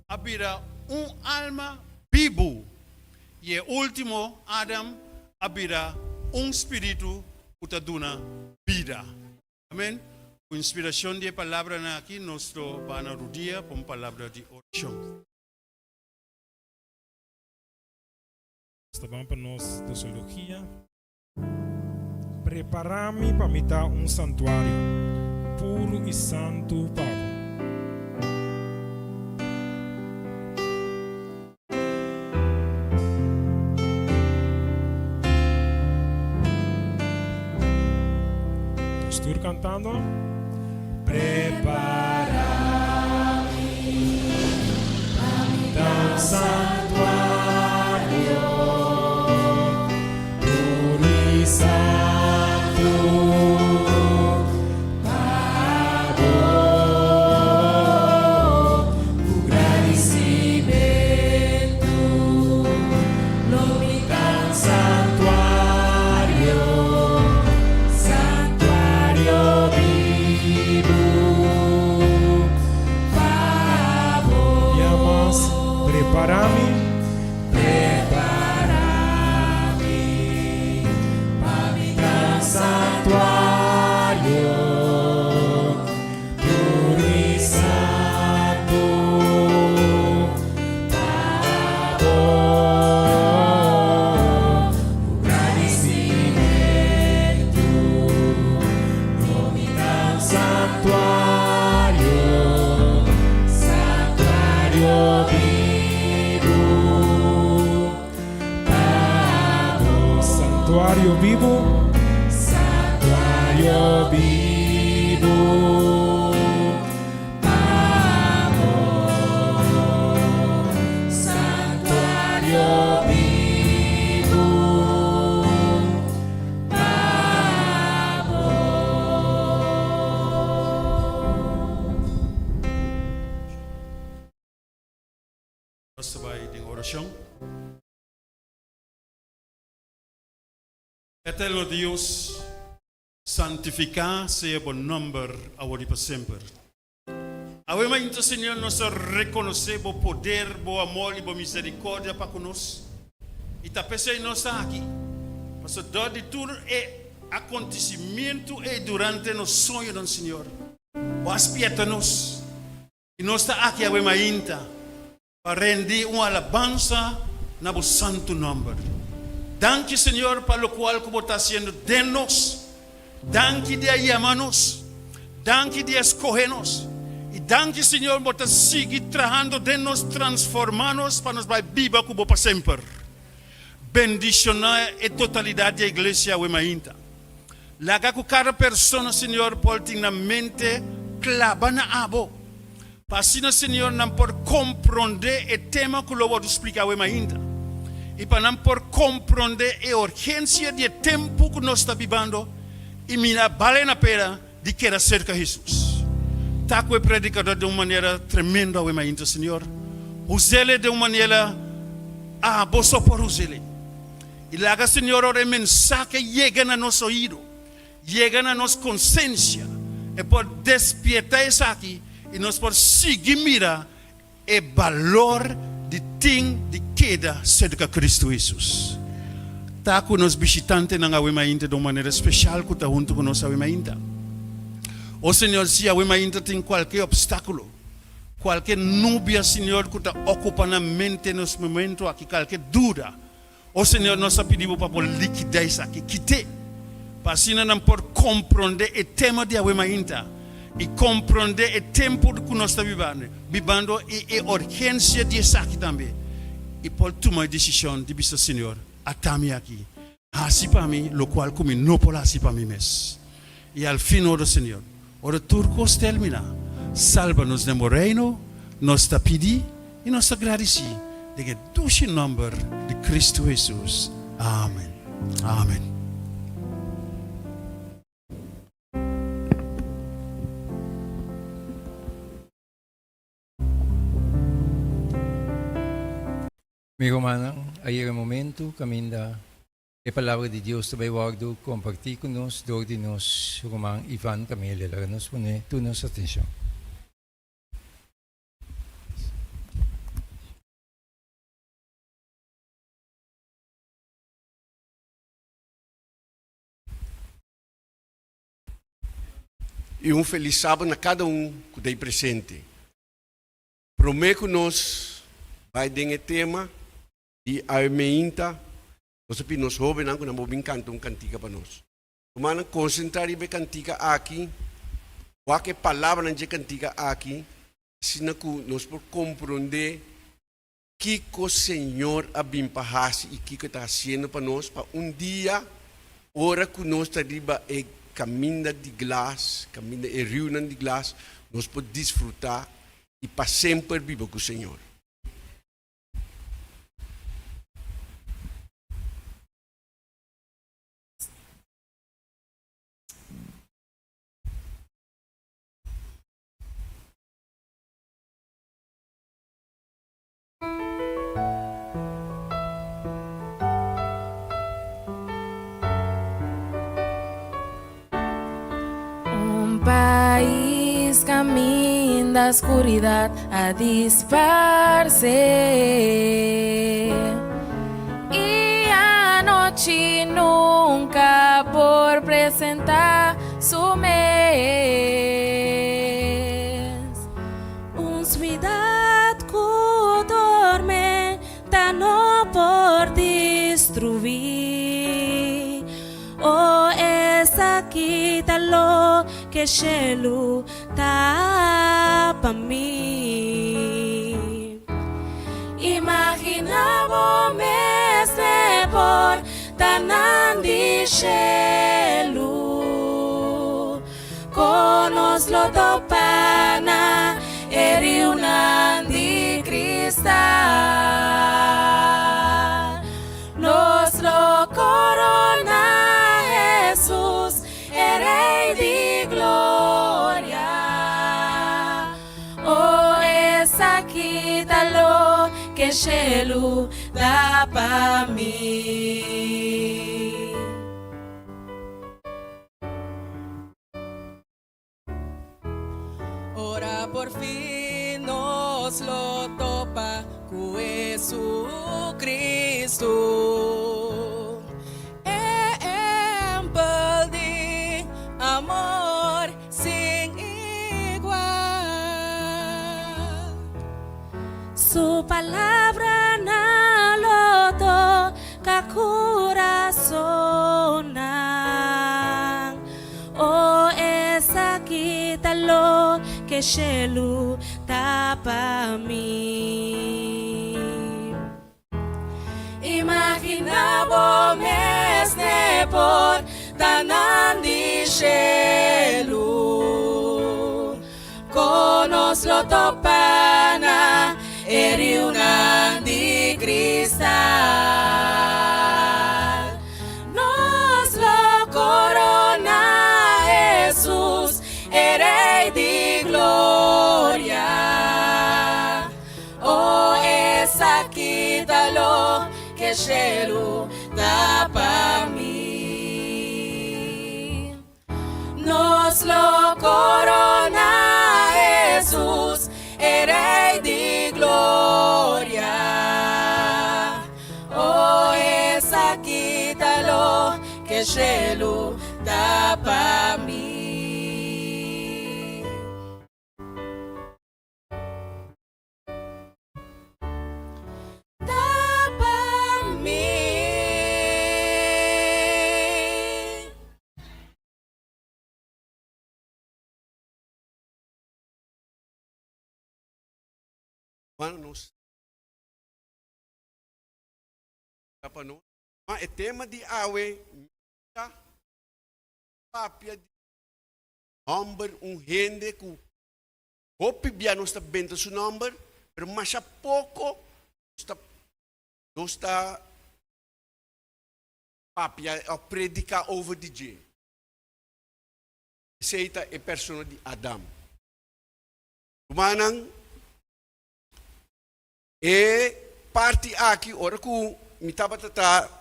a bira un alma bibu, i e último, Adam, a bira un spiritu ku ta duna bida. Amén. Ku inspirashon di e palabranan aki, nos lo baha na rudia pa un palabra di orashon. Nos ta ban pa nos dosologia. Prepará mi pa mi ta un santuario puru i santu pa bo. Nos tur cantando. Prepara mi pa mi ta un santuario puro i santu pa bo. Ku gradisimentu lo mi ta un santuario, santuario bibu pa bo. Ya mas, prepara mi. Prepara mi pa mi ta un santuario puru i santu pa bo. Ku gradisimentu lo mi ta un santuario, santuario bibu pa bo. Santuario bibu. Santuario bibu pa bo. Santuario bibu pa bo. Nos ta bai den orashon. Eterno Dios, santifiká sea bo nòmber awor i pa semper. Awe mainta, Señor, nos ta rekonosé bo poder, bo amor i bo miserikòrdia pa ku nos. I ta p'esei nos ta aki, pasobra dor di tur e akontesimientu ei durante nos soñonan, Señor, bo a spièrta nos. I nos ta aki awe mainta pa rendi un alabansa na bo santu nòmber. Danki, Señor, pa lokual ku bo ta hasiendo den nos. Danki di a yama nos. Danki di a skohe nos. I danki, Señor, bo ta sigui trahando den nos, transformá nos pa nos bai biba ku bo pa semper. Bendishoná e totalidat di e iglesia awe mainta. Laga ku kada persona, Señor, por tin nan mente klaba na abo, pa asina, Señor, nan por komprondé e tema ku lo wòrdu splika awe mainta, i pa nan por komprondé e urgensia di e tempu ku nos ta bibando i mira bale na pena di keda serka Hesus. Ta ku e predikador den un manera tremendo awe mainta, Señor. Us'el den un manera abo so por us'el. I laga, Señor, ora e mensahe yega na nos oido, yega na nos konsensia, e por despierta esaki i nos por sigui mira e balor di tin di keda serka Kristu Hesus. Ta ku nos bishitantenan awe mainta den un manera speshal ku ta huntu ku nos awe mainta. O Señor, si awe mainta tin kualke opstákulo, kualke nubia, Señor, ku ta okupa nan mente nos momento aki, kalke duda, O Señor, nos ta pidi Bo pa Bo likidá esaki, kit'é, pa asina nan por komprondé e tema di awe mainta i komprondé e tempu ku nos ta bibando i e urgensia di esaki tambe, i por tuma e desishon di bisa, Señor, ata mi aki, hasi pa mi lokual ku mi no por hasi pa mi mes. I al fin, ora Señor, ora tur kos terminá, salba nos den Bo Reino, nos ta pidi i nos ta gradisí den e dushi nòmber di Kristu Hesus. Amen. Amen. Mi rumannan, a yega e momentu kaminda E Palabra di Dios ta bai wòrdu kompartí ku nos dor di nos ruman Ivan Camelia. Laga nos pone tur nos atenshon. I un felis sabat na kada un ku ta ei presente. Promé ku nos bai den e tema di awe meinta, Nos a pidi nos hóbennan ku nan por bin kanta un kantika pa nos. Rumannan, konsentrá riba e kantika aki, wak e palabranan dje kantika aki, asina ku nos por komprondé kiko Señor a bin pa hasi i kiko e ta hasiendo pa nos, pa un dia, ora ku nos ta riba e kaminda di glas, kaminda e riunan di glas, nos por disfrutá i pa semper biba ku Señor. Un pais caminda scuridad a disparce Y anochi nunca por presenta su mes. Un ciudad cu tormenta no por destruí. Oh, esaki ta loke shelu ta pa mi. Imagina bo mes e portanan di shelu, kon nos lo topa na e riunan di kristal. Nos lo corona Hesus, e Rey di gloria. Oh, esaki ta loke shelu ta pa mi. Ora por fin nos lo topa ku Jesucristo. Ehempel di amor sin igual. Su palabranan lo toca curasonnan. O esaki. Esaki ta loke shelu ta pa mi. Imagina bo mes n'e portanan di shelu. Kon nos lo topa na e riunan di kristal. Nos lo korona Hesus, e Rei di gloria. O esaki ta loke shelu ta pa mi. Nos lo korona Hesus, e Rei di gloria. O esaki ta loke shelu ta pa mi. Ta pa mi. Bueno, nos ta pa nos. Ma e tema di awe ta papia di homber, un hende ku Hopi bia nos ta benta su nomber, pero masha poco nos ta nos ta papia of predica over di dje. Esey ta e persona di Adam. Rumannan, e parti aki ora cu mi tabata ta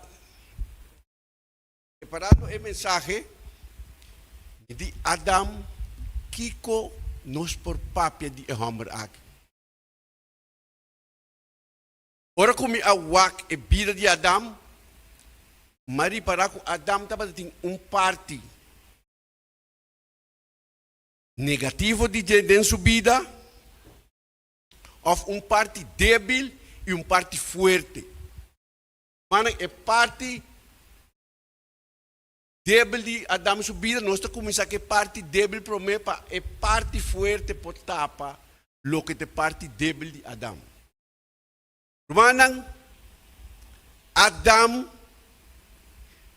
Preparando e mensahe di Adam, kiko nos por papia di e hòmber aki? Ora ku mi a wak e bida di Adam, mi a ripará ku Adam tabata tin un parti negativo di dje den su bida, òf un parti débil i un parti fuerte. Manan e parti débil di Adam su bida, nos ta kuminsá ku e parti débil promé pa e parti fuerte por tapa loke ta e parti débil di Adam. Rumannan, Adam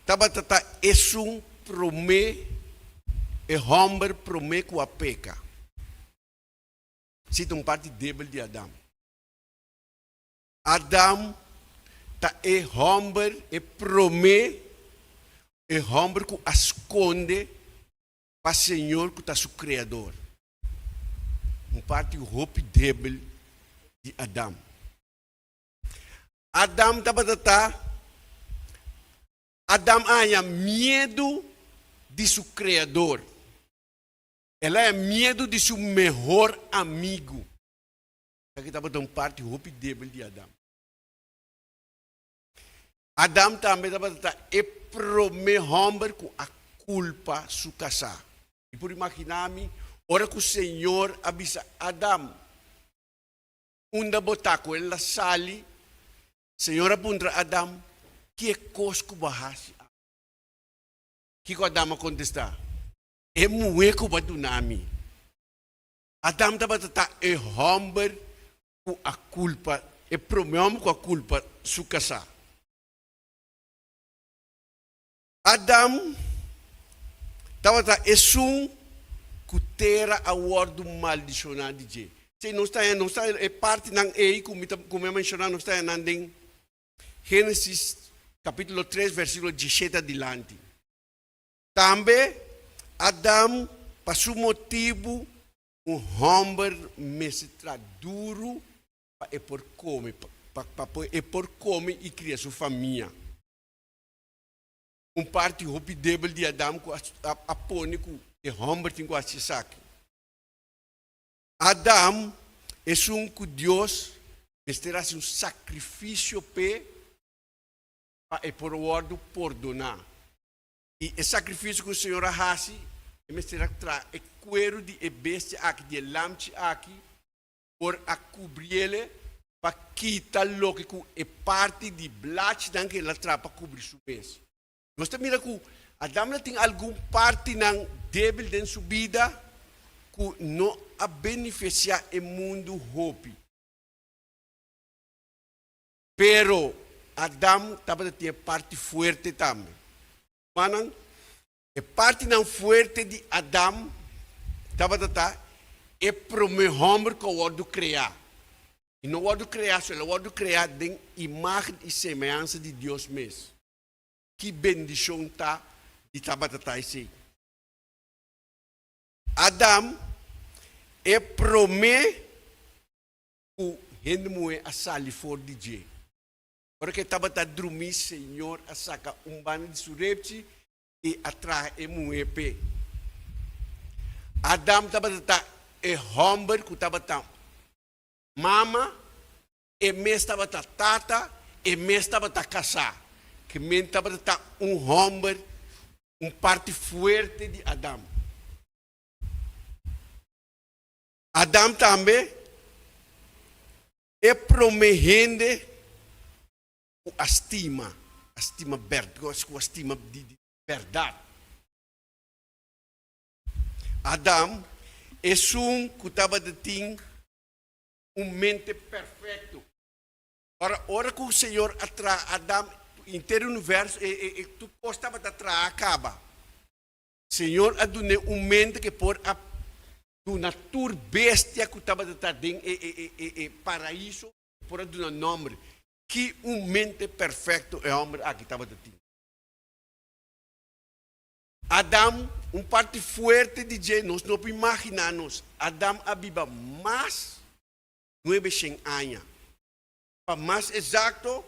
tabata ta esun promé, e hòmber promé ku a peka. Esei ta un parti débil di Adam. Adam ta e hòmber, e promé, e hòmber ku a skonde pa Señor ku ta su Kreador. Un parti hopi débil di Adam. Adam tabata ta, Adam a haña miedu di su Kreador. El a haña miedu di su mehor amigu. Esaki tabata un parti hopi débil di Adam. Adam tambe tabata ta e promé hòmber ku a kulpa su kasá. Mi por imaginá mi ora ku Señor a bisa Adam, Unda bo ta? Ku el a sali, Señor a puntra Adam, Ke kos ku bo a hasi ami? Kiko Adam a kontestá? E muhé ku bo a duna mi. Adam tabata ta e hòmber ku a kulpa, e promé hòmber ku a kulpa su kasá. Adam tabata esun ku tera a wòrdu maldishoná di dje. Sí, nos ta haña, nos ta haña e partinan ei ku mi ta, ku mi a menshoná, nos ta haña nan den Génesis kapítulo tres versíkulo dieshete adilanti. Tambe Adam pa su motibu un hòmber mester tra duru pa e por kome, pa pa e por kome i kria su famia. Un parti hopi debel di Adam ku a pone ku e hòmber tin ku hasi esaki. Adam esun ku Dios mester hasi un sakrifisio p'e pa e por wòrdu pordoná. I e sakrifisio ku Señor a hasi, e mester a traha e kueru di e bestia aki, di e lamchi aki, por a kubriele pa kita loke ku e parti di blachinan ku el a traha pa kubri su mes. Nos ta mira ku Adam lo tin algun partinan débil den su bida. ku no a benefisiá e mundu hopi. Pero Adam tabata tin e parti fuerte tambe. Rumannan, e partinan fuerte di Adam tabata ta e promé hòmber ku a wòrdu kreá. I no wòrdu kreá so, el a wòrdu kreá den imágen i semehansa di Dios mes. Ki bendishon ta di tabata ta esei! Adam, e promé ku hende muhé a sali for di dje. Ora ku e tabata drumí, Señor a saka un banda di su repchi i a traha e muhé p'e. Adam tabata ta e hòmber ku tabata mama, e mes tabata tata, e mes tabata kasá. Ke men tabata ta un hòmber, un parti fuerte di Adam. Adam tambe e promé hende ku a stima, a stima ku a stima di bèrdat. Adam, esun ku tabata tin un mente perfekto. Ora, ora ku Señor a traha Adam, henter universo, e, e, e, tur kos tabata traha kaba. Señor a dun'é un mente ku e por a duna tur bestia ku tabata ta den e e e e paraiso, e por a duna nòmber. Ki un mente perfekto e hòmber aki tabata tin! Adam, un parti fuerte di dje, nos no por imaginá nos. Adam a biba mas nuebeshen aña. Pa mas eksakto,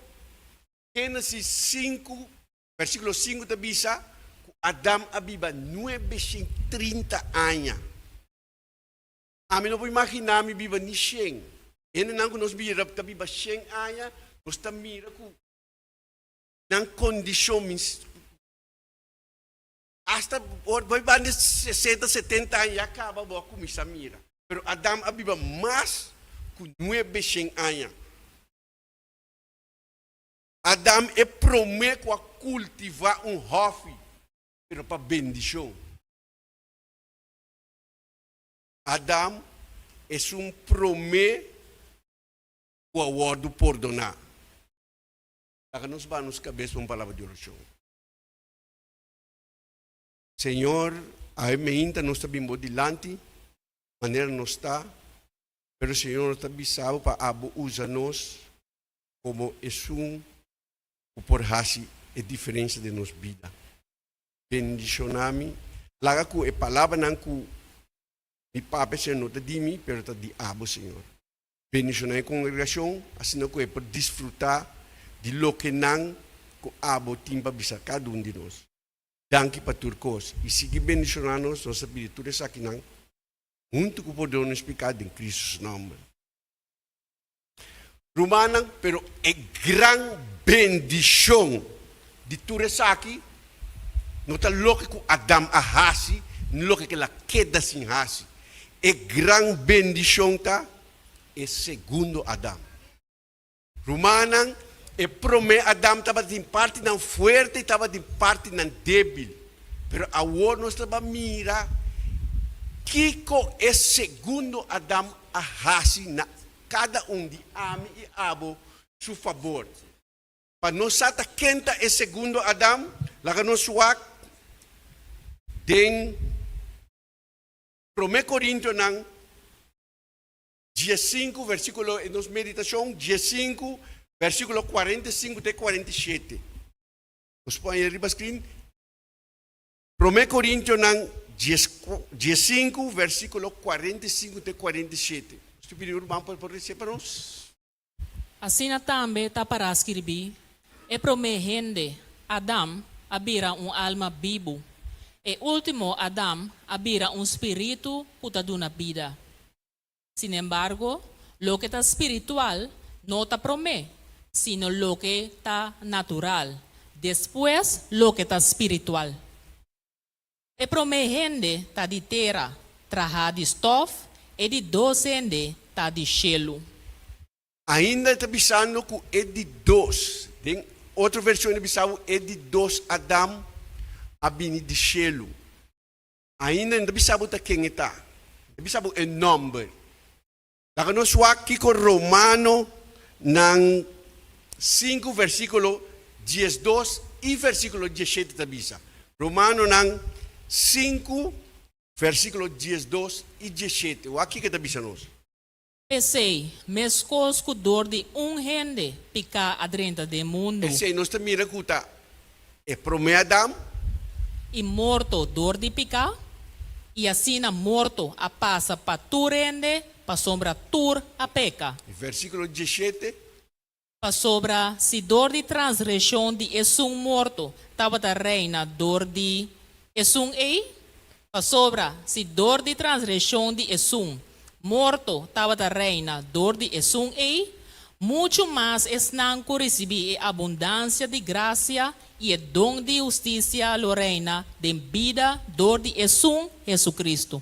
Génesis sinku Versíkulo sinku ta bisa ku Adam a biba nuebeshen trinta aña. Ami no por imaginá mi biba ni shen. Hendenan ku nos mira ta biba shen aña, nos ta mira ku nan kondishon asta ora bo bai banda sesenta, setenta aña ya kaba bo a kuminsá mira. Pero Adam a biba mas ku nuebeshen aña. Adam e promé ku a kultivá un hòfi, pero pa bendishon. Adam esun promé ku a wòrdu pordoná. Laga nos baha nos kabes pa un palabra di orashon. Señor, awe meinta nos ta bin bo dilanti manera nos ta, pero Señor nos ta bisa bo pa abo usa nos komo esun ku por hasi e diferensia den nos bida. Bendishoná mi. Laga ku e palabranan ku mi papia, Señor, no ta di mi, pero ta di abo, Señor. Bendishoná e kongregashon asina ku e por disfrutá di loke nan ku abo tin pa bisa kada un di nos. Danki pa tur kos i sigui bendishoná nos. Nos ta pidi tur esakinan huntu ku pordon nos piká den Kristu su nòmber. Rumannan, pero e gran bendishon di tur esaki no ta loke ku Adam a hasi ni loke ku el a keda sin hasi. E gran bendishon ta e segundo Adam. Rumannan, e promé Adam tabatin partinan fuerte i tabatin partinan débil. Pero awor nos ta ba mira kiko e segundo Adam a hasi na kada un di ami i abo su fabor. Pa nos sa ta ken ta e segundo Adam, laga nos wak den Promé Korintionan diesinku versíkulo, e nos meditashon diesinku versíkulo kuarenta i sinku te 47. Nos por haña riba screen. Promé Korintionan 15, versíkulo 45 te 47. Nos ta pidi un ruman pa por lesa pa nos. Asina tambe ta pará skirbí, E promé hende, Adam, a bira un alma bibu. E último Adam a bira un spiritu ku ta duna bida. Sinembargo, loke ta spiritual no ta promé, sino loke ta natural, despues loke ta spiritual. E promé hende ta di tera, trahá di stòf, e di dos hende ta di shelu. Ainda e ta bisando ku e di dos, den otro vershon e ta bisa bo e di dos Adam a bini di shelu. Ainda e no ta bisa bo ta ken e ta. E bisa bo e nòmber. Laga nos wak kiko Romanonan sinku versíkulo 12 i versíkulo 17 ta bisa. Romanonan 5 versíkulo 12 i 17. Wak kiko e ta bisa nos. P'esei, meskos ku dor di un hende piká a drenta den mundu. P'esei nos ta mira ku ta e promé Adam. I morto dor di piká, i asina morto a pasa pa tur hende, pasobra tur a peka. Versíkulo 17. Pasobra si dor di transgreshon di esun morto tabata reina dor di esun ei, pasobra si dor di transgreshon di esun morto tabata reina dor di esun ei, muchu mas esnan ku risibí e abundansia di grasia i e don di hustisia lo reina den bida dor di esun Hesukristu.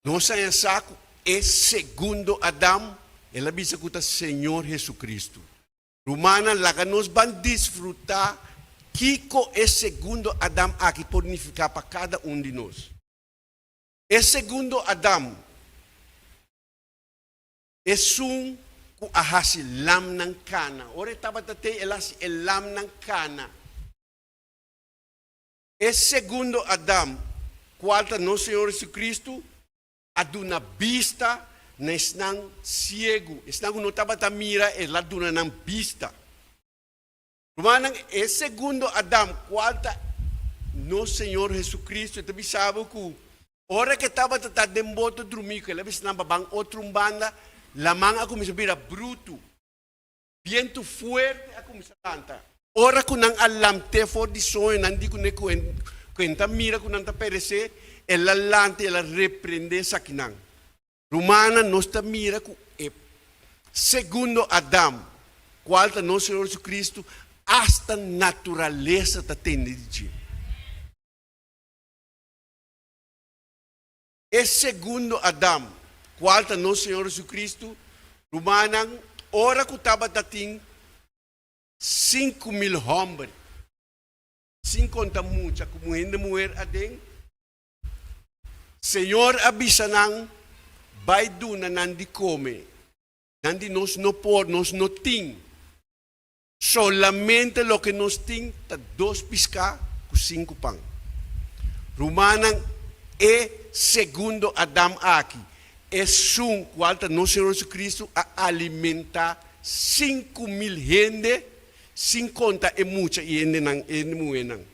Nos a sa ku e segundo Adam, el a bisa ku ta Señor Hesukristu. Rumannan, laga nos ban disfrutá kiko e segundo Adam aki por nifiká pa kada un di nos. E segundo Adam, esun ku a hasi lamnan kana. Ora e tabata te, el a hasi e lamnan kana. E segundo Adam, kual ta nos Señor Jesucristo, a duna bista na esnan siegu, esnan ku no tabata mira, el a duna nan bista. Rumannan, e segundo Adam, kual ta nos Señor Jesucristo, e ta bisa bo ku ora ku e tabata ta den boto drumí, ku el a bisa nan pa ban otro un banda, laman a kuminsá bira brutu. Bientu fuerte a kuminsá lanta. Ora ku nan a lamt'é for di soño, nan di kuné ku e ta mira ku nan ta peresé, el a lanta i el a reprendé esakinan. Rumannan, nos ta mira ku e segundo Adam, kual ta nos Señor Jesucristo, asta naturalesa ta tende di dje. E segundo Adam, kual ta nos Señor Jesucristo, rumannan, ora ku tabata tin 5000 hòmber, sin konta mucha ku hende muher aden, Señor a bisa nan, Bai duna nan di kome. Nan di, Nos no por, nos no tin. Solamente loke nos tin ta dos piská ku sinku pan. Rumannan, e segundo Adam aki, esun kual ta nos Señor Jesucristo, a alimentá 5000 hende, sin konta e mucha i hendenan, e hende muhénan.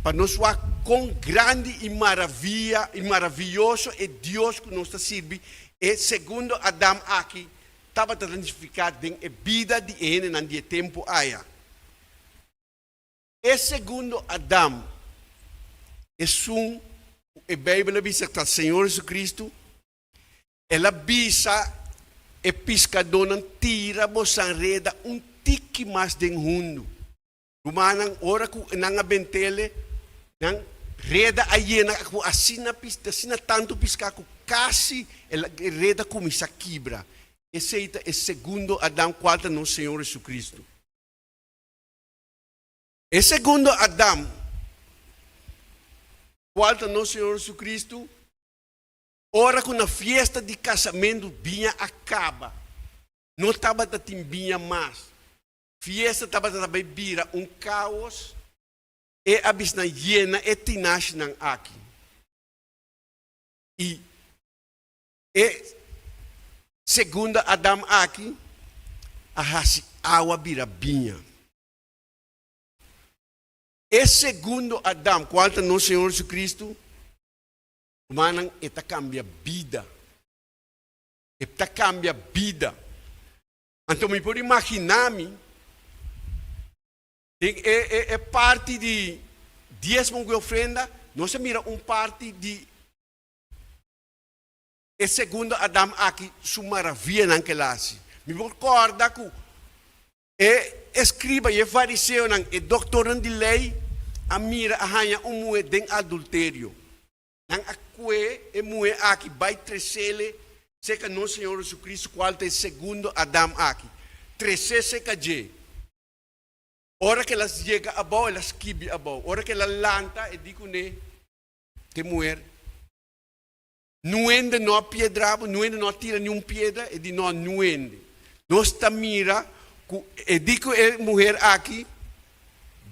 Pa nos wak kon grandi i maravia i maravioso e Dios ku nos ta sirbi, e segundo Adam aki tabata ta nifiká den e bida di e hendenan di e tempu aya. E segundo Adam, esun ku e Beibel a bisa ta Señor Jesucristo, el a bisa e piskadónan, Tira bosan reda un tiki mas den hundu. Rumannan, ora ku nan a bentele, nan reda a yena ku asina asina tantu piská ku kasi e reda kuminsá kibra. Esei ta e segundo Adam, kual ta nos Señor Jesucristo. E segundo Adam, kual ta nos Señor Jesucristo, ora ku na fiesta di kasamentu biña a kaba, no tabata tin biña mas. Fiesta tabata ta bai bira un kaos, e a bisnan yena e tinashinan aki. I e segundo Adam aki a hasi awa bira biña. E segundo Adam, kual ta nos Señor Jesucristo, rumannan, e ta kambia bida. E ta kambia bida. Anto mi por imaginá mi den e e e parti di diesmo ku e ofrenda, nos a mira un parti di e segundo Adam aki su maravianan ku el a hasi. Mi por kòrda ku e eskriba i e fariseonan, e doktornan di lei a mira, a haña un muhé den adulterio. Nan a kue e muhé aki bai tresele serka nos Señor Jesucristo, kual ta e segundo Adam aki. Tresé serka dje. Ora ku el a yega abou, el a skibi abou. Ora ku el a lanta, e di kuné, Te muher. Nuende no a piedra bo, nuende no a tira ni un piedra? E di, No, nuende. Nos ta mira ku e di ku e muher aki,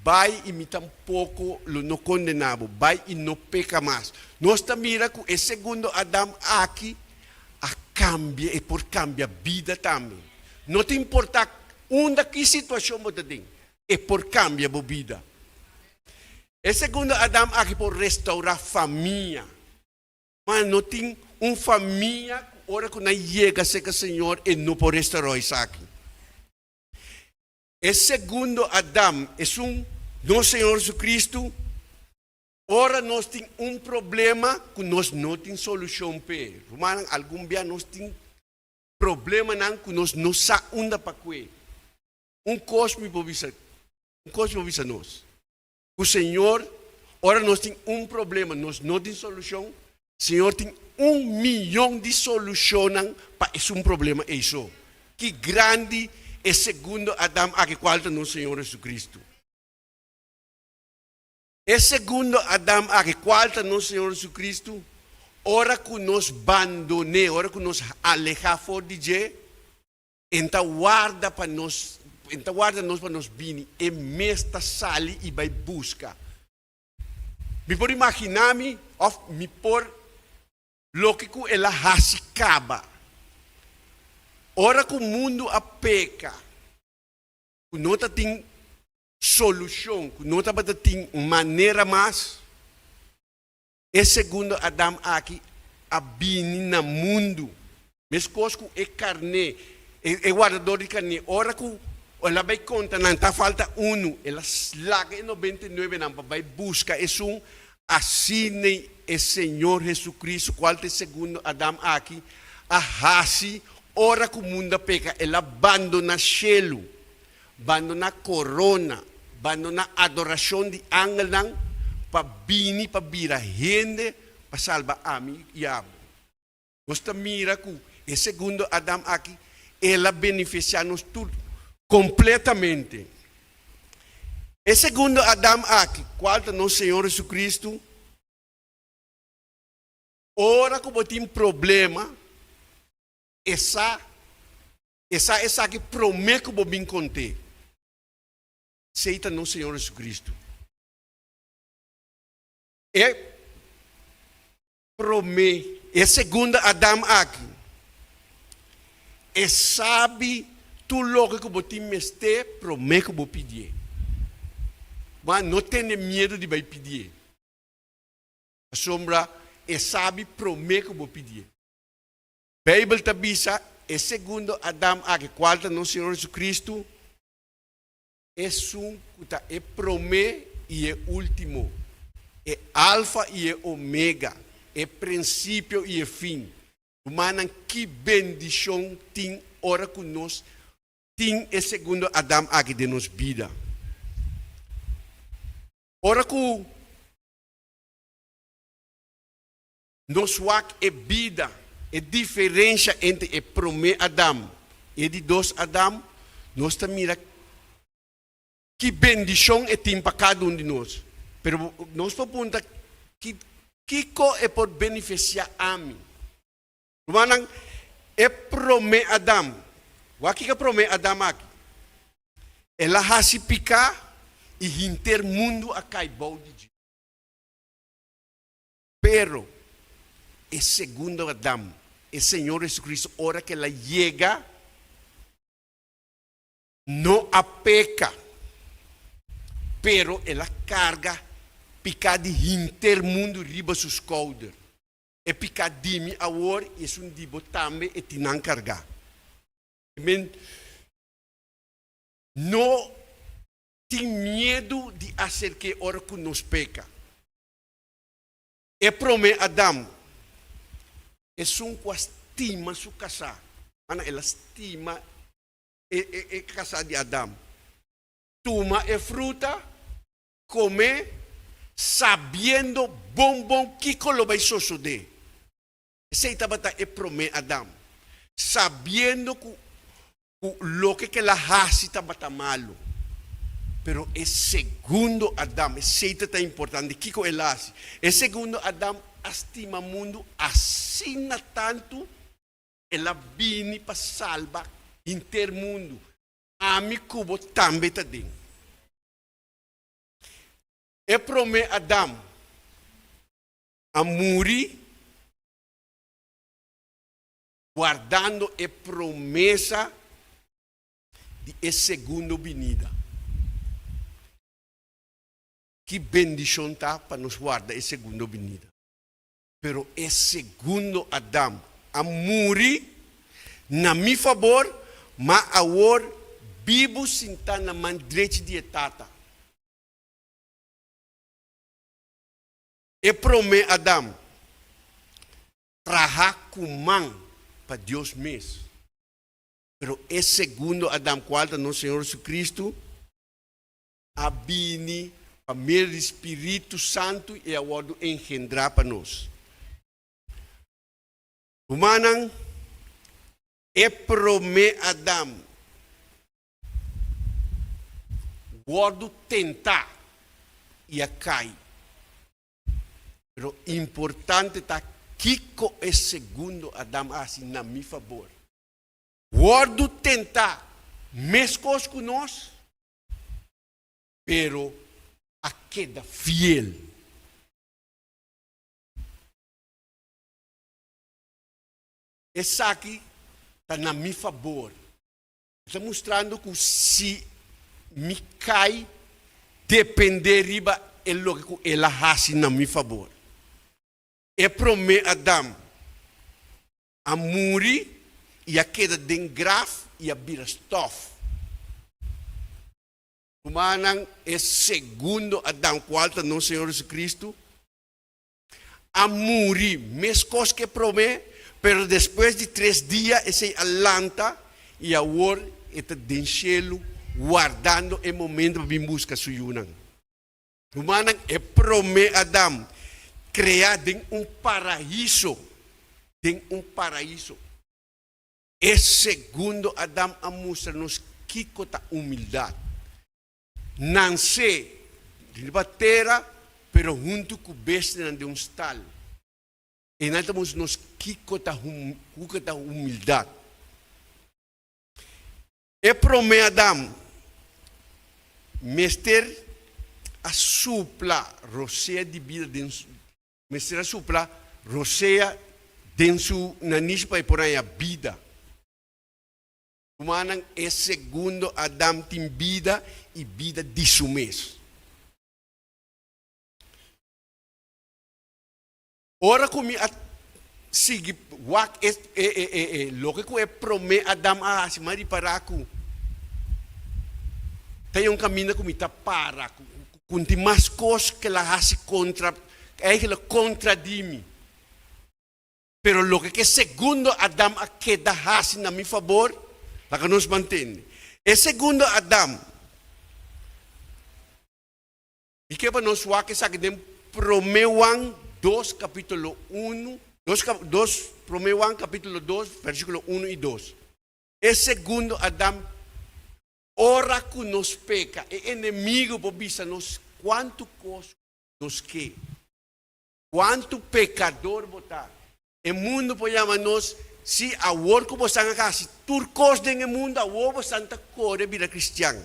Bai i mi tampoko lo no kondená bo, bai i no peka mas. Nos ta mira ku e segundo Adam aki a kambia, e por kambia bida tambe. No ta importá unda ki situashon bo ta den, e por kambia bo bida. E segundo Adam aki por restourá famia. Ma no tin un famia ku ora ku nan yega serka Señor e no por restourá esaki. E segundo Adam, esun nos Señor Jesucristo, ora nos tin un problema ku nos no tin solushon p'e. Rumannan, algun bia nos tin problemanan ku nos no sa unda pa kue. Un kos mi por bisa, un kos mi por bisa nos, ku Señor, ora nos tin un problema, nos no tin solushon, Señor tin un miyon di solushonnan pa esun problema ei so. Ki grandi e segundo Adam aki kual ta nos Señor Jesucristo. E segundo Adam aki kual ta nos Señor Jesucristo, ora ku nos bandon'é, ora ku nos alehá for di dje, En ta warda pa nos, en ta warda nos pa nos bini. E mes ta sali i bai buska. Mi por imaginá mi òf mi por loke ku el a hasi kaba. Ora ku mundu a peka, ku no ta tin solushon, ku no tabata tin manera mas, E segundo Adam aki a bini na mundu, meskos ku e karné, e wardador di karné, ora ku el a bai konta nan ta falta unu, el a laga e nobenta i nuebenan pa bai buska esun, asina e Señor Hesukristu, kual ta e segundo Adam aki, a hasi ora ku mundu a peka, el a bandoná shelu, Bandoná korona, bandoná adorashon di angelnan pa bini pa bira hende pa salba ami i abo. Nos ta mira ku e segundo Adam aki, el a benefisiá nos tur kompletamente. E segundo Adam aki, kual ta nos Señor Hesukristu, ora ku bo tin problema, e sa E sa esaki promé ku bo bin kont'é. Esei ta nos Señor Jesucristo. E promé, e segundo Adam aki, e sabi tur loke ku bo tin mester promé ku bo pidié. Ma no tene miedu di bai pidié, pasobra e sabi promé ku bo pidié. Beibel ta bisa, E segundo Adam aki, kual ta nos Señor Jesucristo, esun ku ta e promé i e último, e Alfa i e Omega, e prinsipio i e fin. Rumannan, ki bendishon tin ora ku nos tin e segundo Adam aki den nos bida! Ora ku. Nos wak e bida, e diferensha entre e promé Adam i e di dos Adam, nos ta mira ki bendishon e tin pa kada un di nos. Pero nos por punta, Kiko e por benefisiá ami? Rumannan, e promé Adam, wak kiko e promé Adam aki? El a hasi piká i henter mundu a kai bou di dje. Pero e segundo Adam, e Señor Jesucristo, ora ku el a yega, no a peka, pero el a karga piká di henter mundu riba su skouder. E piká di mi awor i esun di bo tambe e tin nan kargá. Men, no tin miedu di aserk'é ora ku nos peka. E promé Adam, esun ku a stima su kasá, ana el a stima e e e kasá di Adam, tuma e fruta, kome, sabiendo bon bon kiko lo bai sosodé. Esei tabata e promé Adam, sabiendo ku ku loke ku el a hasi tabata malu. Pero e segundo Adam, esei ta tan importante, kiko el a hasi? E segundo Adam a stima mundu asina tantu, El a bini pa salba henter mundu. Ami ku bo tambe ta den. E promé Adam a muri wardando e promesa di e segundo binida. Ki bendishon ta pa nos warda e segundo binida! Pero e segundo Adam a muri na mi fabor, ma awor bibu sintá na man drechi di e Tata. E promé Adam traha ku man pa Dios mes, pero e segundo Adam, kual ta nos Señor Jesucristo, a bini pa medio di Spiritu Santu i a wòrdu engendrá pa nos. Rumannan, e promé Adam wòrdu tentá i a kai. Pero importante ta kiko e segundo Adam a hasi na mi fabor. Wòrdu tentá meskos ku nos, pero a keda fiel. Esaki ta na mi fabor. E ta mustrando ku si mi kai, dependé riba e loke ku el a hasi na mi fabor. E promé Adam a muri i a keda den graf i a bira stòf. Rumannan, e segundo Adam, kual ta nos Señor Jesucristo, a muri meskos ku e promé, pero despues di tres dia esei a lanta i awor e ta den shelu wardando e momento pa bin buska su yunan. Rumannan, e promé Adam kreá den un paraíso, den un paraíso. E segundo Adam a mustra nos kiko ta humildat. Nansé riba tera, pero huntu ku bestianan den un stal. Einan ta mustra nos kiko ta kiko ta humildat. E promé Adam mester a supla rosea di bida den su mester a supla rosea den su nanishi pa e por haña bida. Rumannan, e segundo Adam tin bida i bida di su mes. Ora ku mi a sigui wak e e loke ku e promé Adam a hasi, mi a ripará ku ta un kaminda ku mi ta para, ku ku tin mas kos ku el a hasi kontra, eigenlijk kontra di mi. Pero loke ku e segundo Adam a keda hasi na mi fabor, laga nos mantende. E segundo Adam. Mi ke pa nos wak esaki den Promé Juan dos kapítulo unu, dos dos Promé Juan kapítulo dos versíkulo unu i dos. E segundo Adam, ora ku nos peka, e enemigu por bisa nos kuantu kos nos ke, kuantu pekador bo ta. E mundu por yama nos, si awor ku bosan a hasi tur kos den e mundu, awor bosan ta kore bira kristian.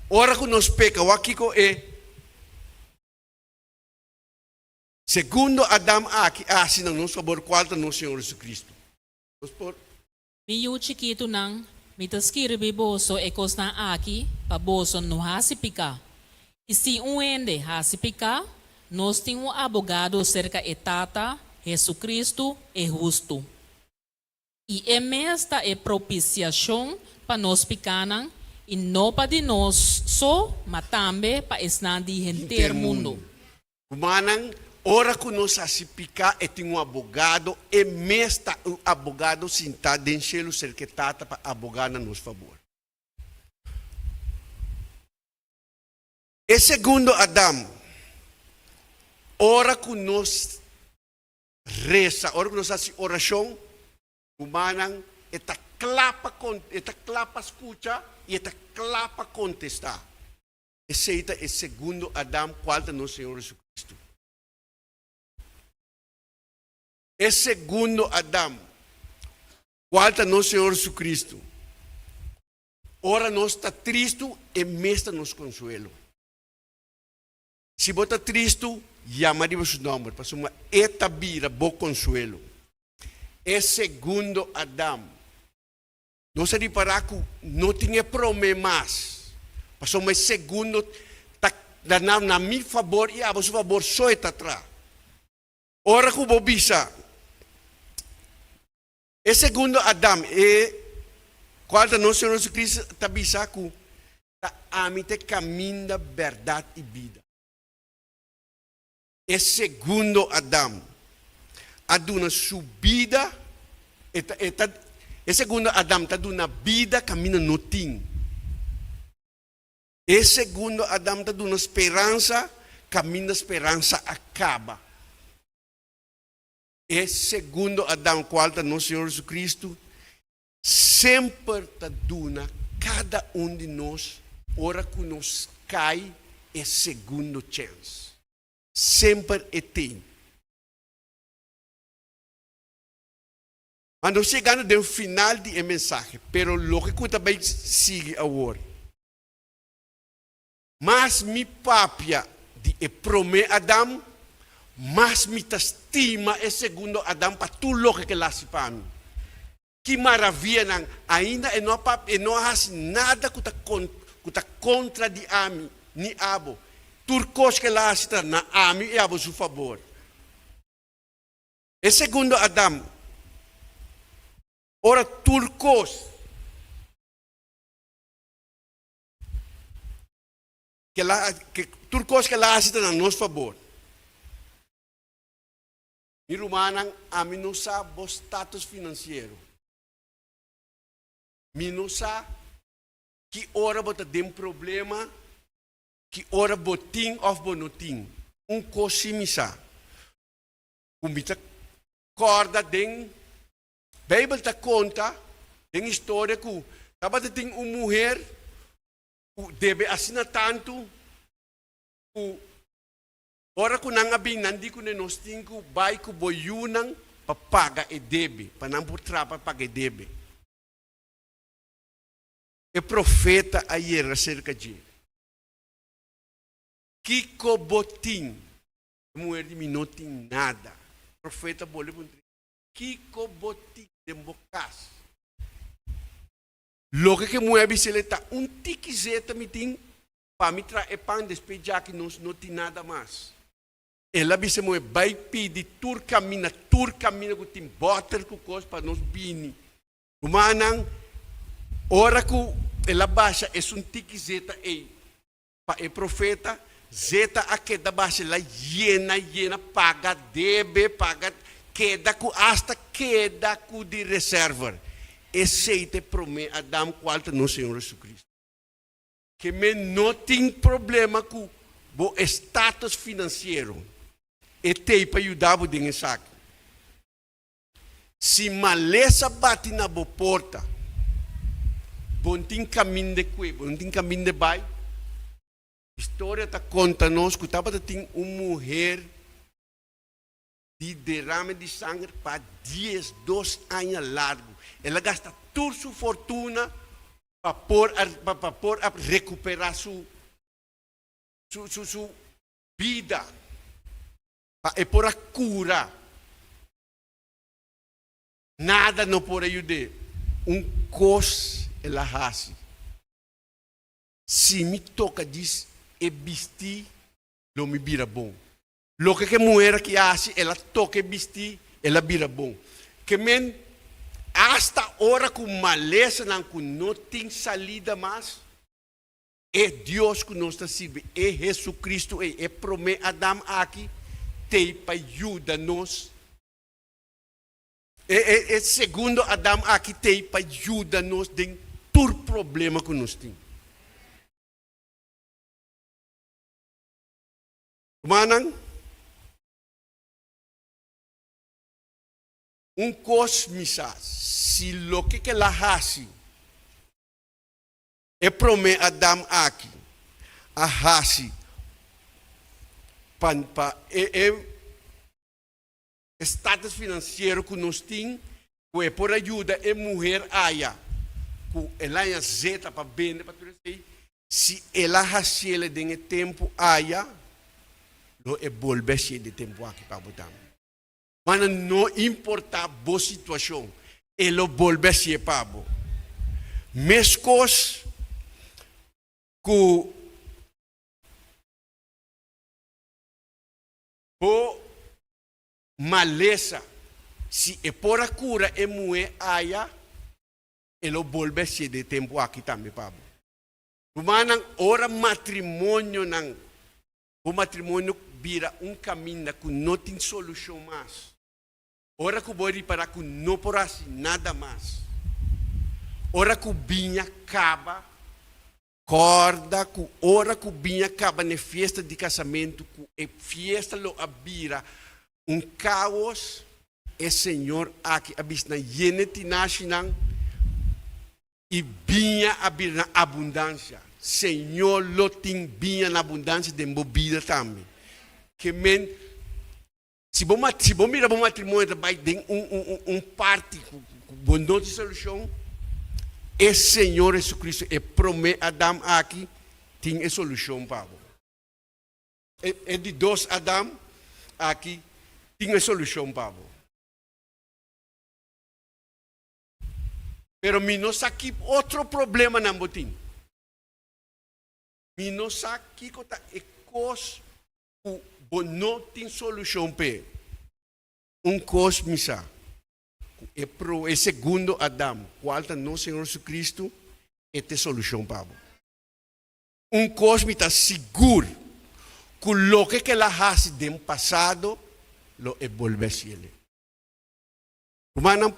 Ora ku nos peka, wak kiko e segundo Adam aki a hasi na nos fabor, kual ta nos Señor Jesucristo. Nos por. Mi yu chikitunan, mi ta skirbi boso e kosnan aki pa boso no hasi piká. I si un hende hasi piká, nos tin un abogado serka e Tata, Hesu-Kristu, e hustu. I e mes ta e propisiashon pa nos pikánan, i no pa di nos so, ma tambe pa esnan di henter mundu. Rumannan, ora ku nos hasi piká, e tin un abogado, e mes ta un abogado sintá den shelu serka e Tata pa abogá na nos fabor. E segundo Adam, ora ku nos resa, ora ku nos hasi orashon, rumannan, e ta kla pa e ta kla pa skucha i e ta kla pa kontestá. Esei ta e segundo Adam, kual ta nos Señor Jesucristo. E segundo Adam, kual ta nos Señor Jesucristo. Ora nos ta tristu, e mes ta nos konsuelo. Si bo ta tristu, yama riba su nòmber, pasobra e ta bira bo konsuelo. E segundo Adam. Nos a ripará ku no tin e promé mas, pasobra e segundo ta na na mi fabor i abo su fabor so e ta traha. Ora ku bo bisa, E segundo Adam, e kual ta nos Señor Jesucristo, ta bisa ku ta ami ta e kaminda, bèrdat i bida. E segundo Adam a duna su bida, e ta, e ta, e segundo Adam ta duna bida kaminda no tin. E segundo Adam ta duna speransa kaminda speransa a kaba. E segundo Adam, kual ta nos Señor Jesucristo, semper ta duna kada un di nos ora ku nos kai e segundo chèns. Semper e tin. Ma nos yegando den final di e mensahe, pero loke ku ta bai sigui awor. Mas mi papia di e promé Adam, mas mi ta stima e segundo Adam pa tur loke ku el a hasi pa mi. Ki maravianan! Ainda e no a papia, e no a hasi nada ku ta ku ta kontra di ami ni abo. Tur kos ku el a hasi ta na ami i abo su fabor. E segundo Adam, ora tur kos. Tur kos ku el a hasi ta na nos fabor. Mi rumannan, ami no sa bo status finansiero. Mi no sa ki ora bo ta den problema, ki ora bo tin òf bo no tin. Un kos sí mi sa, ku mi ta kòrda den Beibel ta konta den historia ku tabata tin un muher ku debe asina tantu ku ora ku nan a bin nan di kuné nos tin ku bai ku bo yunan pa paga e debe, pa nan por traha pa paga e debe. E profeta a yega serka dje. Kiko bo tin? E muher di mi no tin nada. Profeta bolbe puntra. Kiko bo tin den bo kas? Loke ke muhé bisa el ta un tiki zeta mi tin pa mi traha e pan despues djaki nos no tin nada mas. El a bisa e muhé bai pidi tur kaminda tur kaminda ku tin bòter ku kos pa nos bini. Rumannan ora ku el a basha esun tiki zeta ei Pa e profeta, zeta a keda basha la yena yena paga debe paga keda ku asta keda ku di reserver. Esei ta e prome Adam kual ta nos Señor Jesucristo. Ke men no tin problema ku bo estatus finansiero. E tei pa yuda bo den esaki. Si malesa bati na bo porta, bo no tin kaminda kue, bo no tin kaminda bai. Historia ta konta nos ku tabata tin un muher di derame di sanger pa diesdos aña largu. El a gasta tur su fortuna pa por pa por a rekuperá su su su bida. Pa e por a cura. Nada no por a yud'é. Un cos el a haci. Si mi toca djis e bistí, lo mi bira bon. Loke cu e muher aki a haci, el a toca e bistí, el a bira bon. Ke men, hasta ora cu malesanan cu no tin salida mas, E Dios ku nos ta sirbi, e Hesu-Kristu ei, e promé Adam aki, t'ei pa yuda nos. E, e, e segundo Adam aki t'ei pa yuda nos den tur problema ku nos tin. Rumannan, un kos mi sa, si loke ku el a hasi, E promé Adam aki a hasi pa pa e e. E status financiero cu nos tin cu e por a yuda e muher aya cu el a zeta pa bende pa tur esey, si el a haciele den e tempo aya, lo e bolbe hacié den e tempo aki pa bo tambe. Mana no importa bo situacion, e lo bolbe hacié pa bo. Mescos cu bo malesa, si e por a cura e muhé aya, e lo bolbe hacié den e tempo aki tambe pa bo. Rumannan, ora matrimonionan, bo matrimonio bira un caminda cu no tin solucion mas, ora cu bo ripara cu no por haci nada mas, ora cu biña caba, Kòrda ku ora ku biña kaba n'e fiesta di kasamentu ku e fiesta lo a bira un kaos, e señor aki a bisa nan yena e tinashinan i biña a bira na abundansia. Señor lo tin biña na abundansia den bo bida tambe. Ke men, si bo si bo mira bo matrimonio ta bai den un un un parti ku bo no tin solushon, e Señor Jesucristo, e promé Adam aki, tin e solushon pa bo. E e di dos Adam aki tin e solushon pa bo. Pero mi no sa ki otro problemanan bo tin. Mi no sa kiko ta e kos ku bo no tin solushon p'e. Un kos mi sa, ku e pro e segundo Adam, kual ta nos Señor Jesucristo, e ta e solushon pa bo. Un kos mi ta sigur, ku loke ku el a hasi den pasado, lo e bolbe hasiel. Rumannan,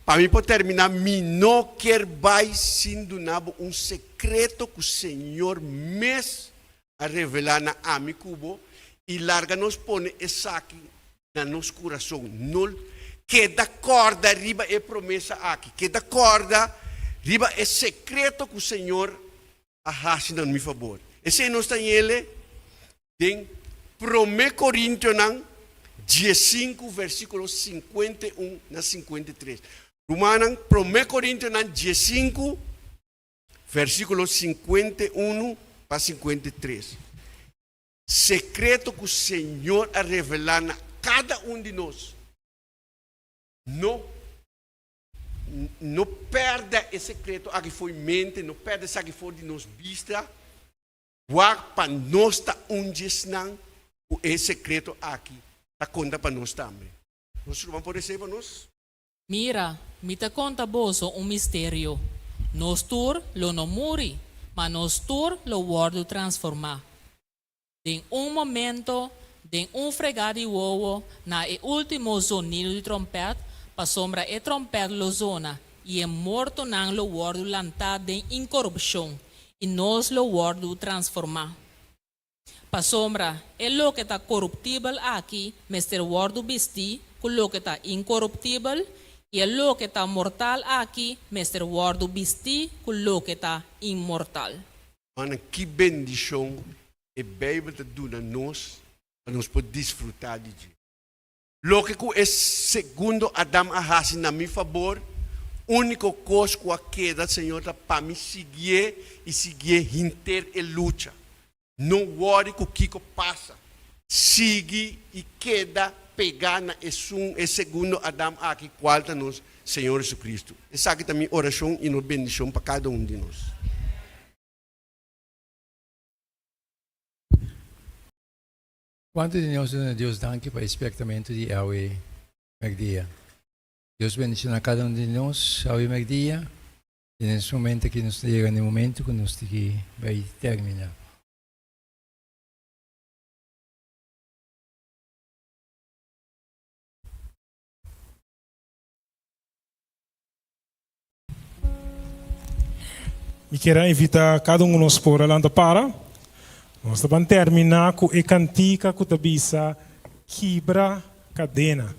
pa mi por terminá, mi no kier bai sin duna bo un sekreto ku Señor mes a revelá na ami ku bo, i larga nos pone esaki na nos kurason. No keda kòrda riba e promesa aki, keda kòrda riba e sekreto ku Señor a hasi na mi fabor. Esei nos ta yele den Promé Korintionan diesinku versíkulo 51 na 53. Rumannan, Promé Korintionan diesinku versíkulo 51 pa 53. Sekreto ku Señor a revelá na kada un di nos. No No pèrdè e sekreto aki for mente, no pèrdè esaki for di nos bista. Wak pa nos ta un di esnan ku e sekreto aki ta konta pa nos tambe. Nos ruman por esei pa nos? Mira, mi ta konta boso un misterio, nos tur lo no muri, ma nos tur lo wòrdu transformá. Den un momento, den un fregá di wowo, na e último zonido di trompèt, pasobra e trompèt lo zona, i e mortonan lo wòrdu lantá den inkorupshon, i nos lo wòrdu transformá. Pasobra e loke ta koruptibel aki mester wòrdu bistí ku loke ta inkoruptibel, i e loke ta mortal aki mester wòrdu bistí ku loke ta inmortal. Mana ki bendishon e Beibel ta duna nos pa nos por disfrutá di dje! Loke ku e segundo Adam a hasi na mi fabor, úniko kos ku a keda, Señor, ta pa mi siguié i siguié henter e lucha. No wòri ku kiko pasa, sigui i keda pegá na esun, e segundo Adam aki, kual ta nos Señor Jesucristo. Esaki ta mi orashon i nos bendishon pa kada un di nos. Kuantu di nos duna Dios danki pa e spèrtamentu di awe mèrdia? Dios bendishoná kada un di nos awe mèrdia i den es momento aki nos ta yega na e momento ku nos tin ki bai terminá. Mi kier a invita cada un nos por a lanta para. Nos ta ban termina cu e cantica cu ta bisa Kibra Cadena.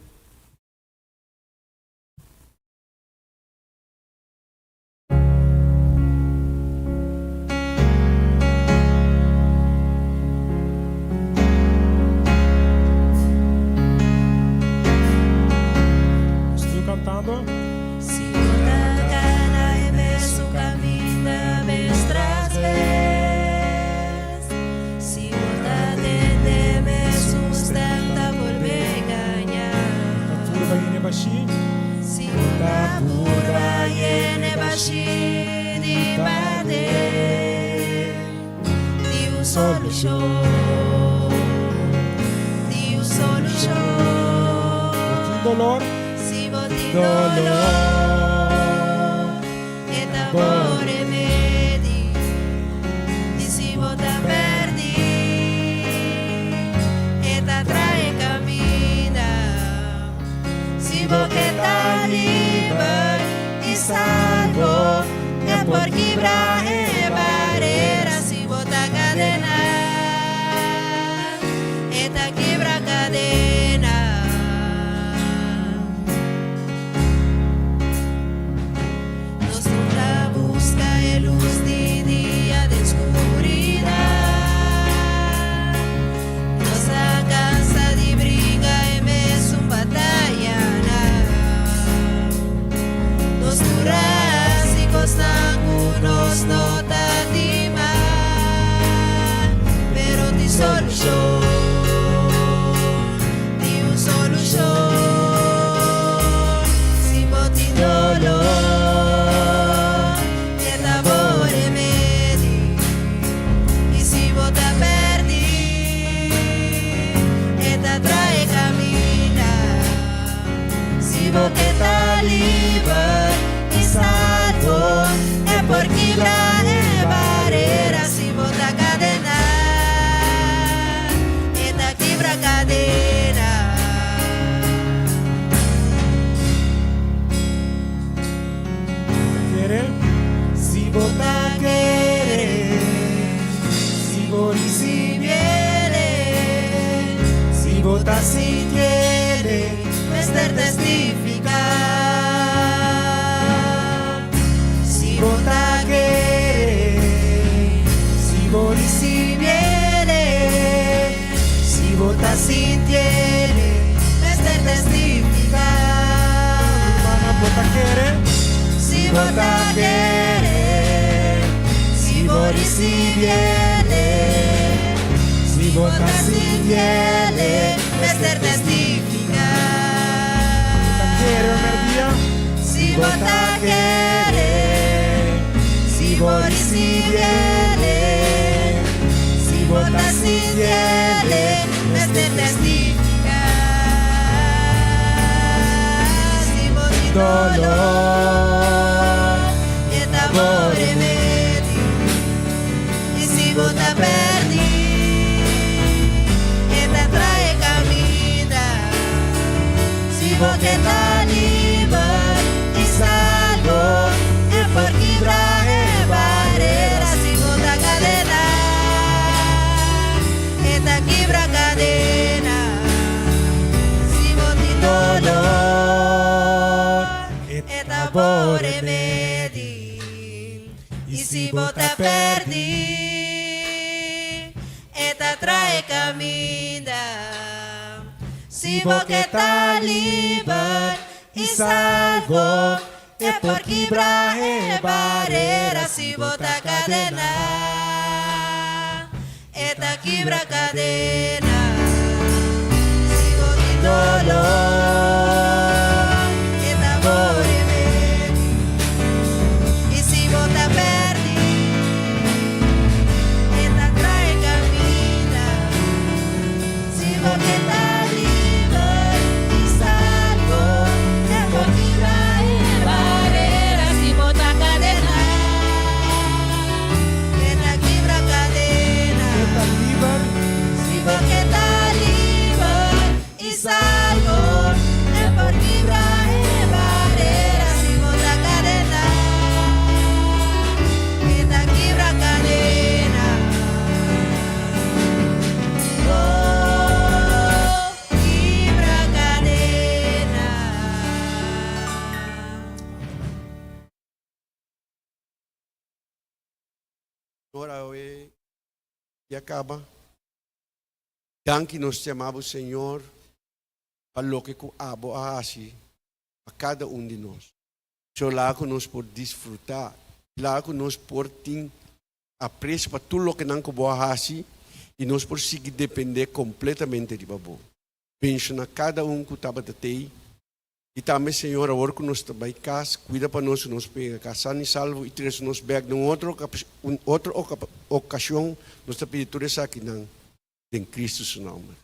bashi. Si bo ta purba yena e bashi di paden, tin un solushon, tin un solushon. Bo tin dolor? Si bo tin dolor, e ta bo remedi. I si bo ta pèrdí, e ta trae kaminda. Si bo ke ta liber i salvo, e por kibra e barera. Si bo ta kadená, e ta kibra kadena. Nos tur ta buska e lus di dia den skuridat. Nos a kansa di bringa e mesun batayanan. Nos tur a hasi kosnan ku nos no ta tima, pero tin solushon, tin un solushon. Si bo tin doló, e ta bo remedi. I si bo ta pèrdí, e ta trae kaminda. Si bo ke ta liber i salvo, e por kibra e barera. Si bo ta kadená, e ta kibra kadena. Kere? Si bo ta kere, si bo risibié, si bo ta sintié, mester testifiká. Si bo ta kere, si bo risibié, si bo ta sintié, mester testifiká. Bo ta kere? Si bo ta kere, si bo risibié, si bo ta ta sintié, mester testifiká. Kere mèrdia? Si bo ta kere, si bo risibié, si bo ta sintié, mester testifiká. Si bo tin doló, e ta bo remedi. I si bo ta pèrdí, e ta trae kaminda. Si bo ke ta liber i salvo, e por kibra e barera. Si bo ta kadená, e ta kibra kadena. Si bo tin doló, e ta bo remedi. I si bo ta pèrdí, e ta trae kaminda. Si bo ke ta liber i salvo, e por kibra e barera. Si bo ta kadená, e ta kibra kadena. Si bo tin doló, e ta bo remedi. I si bo ta pèrdí, e ta trae kaminda. Si bo ke ta liber i salvo, e por kibra e barera. Si bo ta kadená, e ta kibra kadena. Ta liber. Si bo ke ta liber i salvo, e por kibra e barera. Si bo ta kadená, e ta kibra kadena. Oh, kibra kadena. Ora awe a kaba. Danki nos ta yama bo Señor pa loke ku abo a hasi pa kada un di nos. Señor laga ku nos por disfrutá, laga ku nos por tin apresio pa tur loke nan ku bo a hasi i nos por sigui dependé kompletamente riba bo. Benshoná kada un ku tabata tei. I tambe, Señor, awor ku nos ta bai kas, kuida pa nos, nos pega kas sano i salvo i trese nos bèk den un otro un otro okashon. Nos ta pidi tur esakinan den Kristu su nòmber.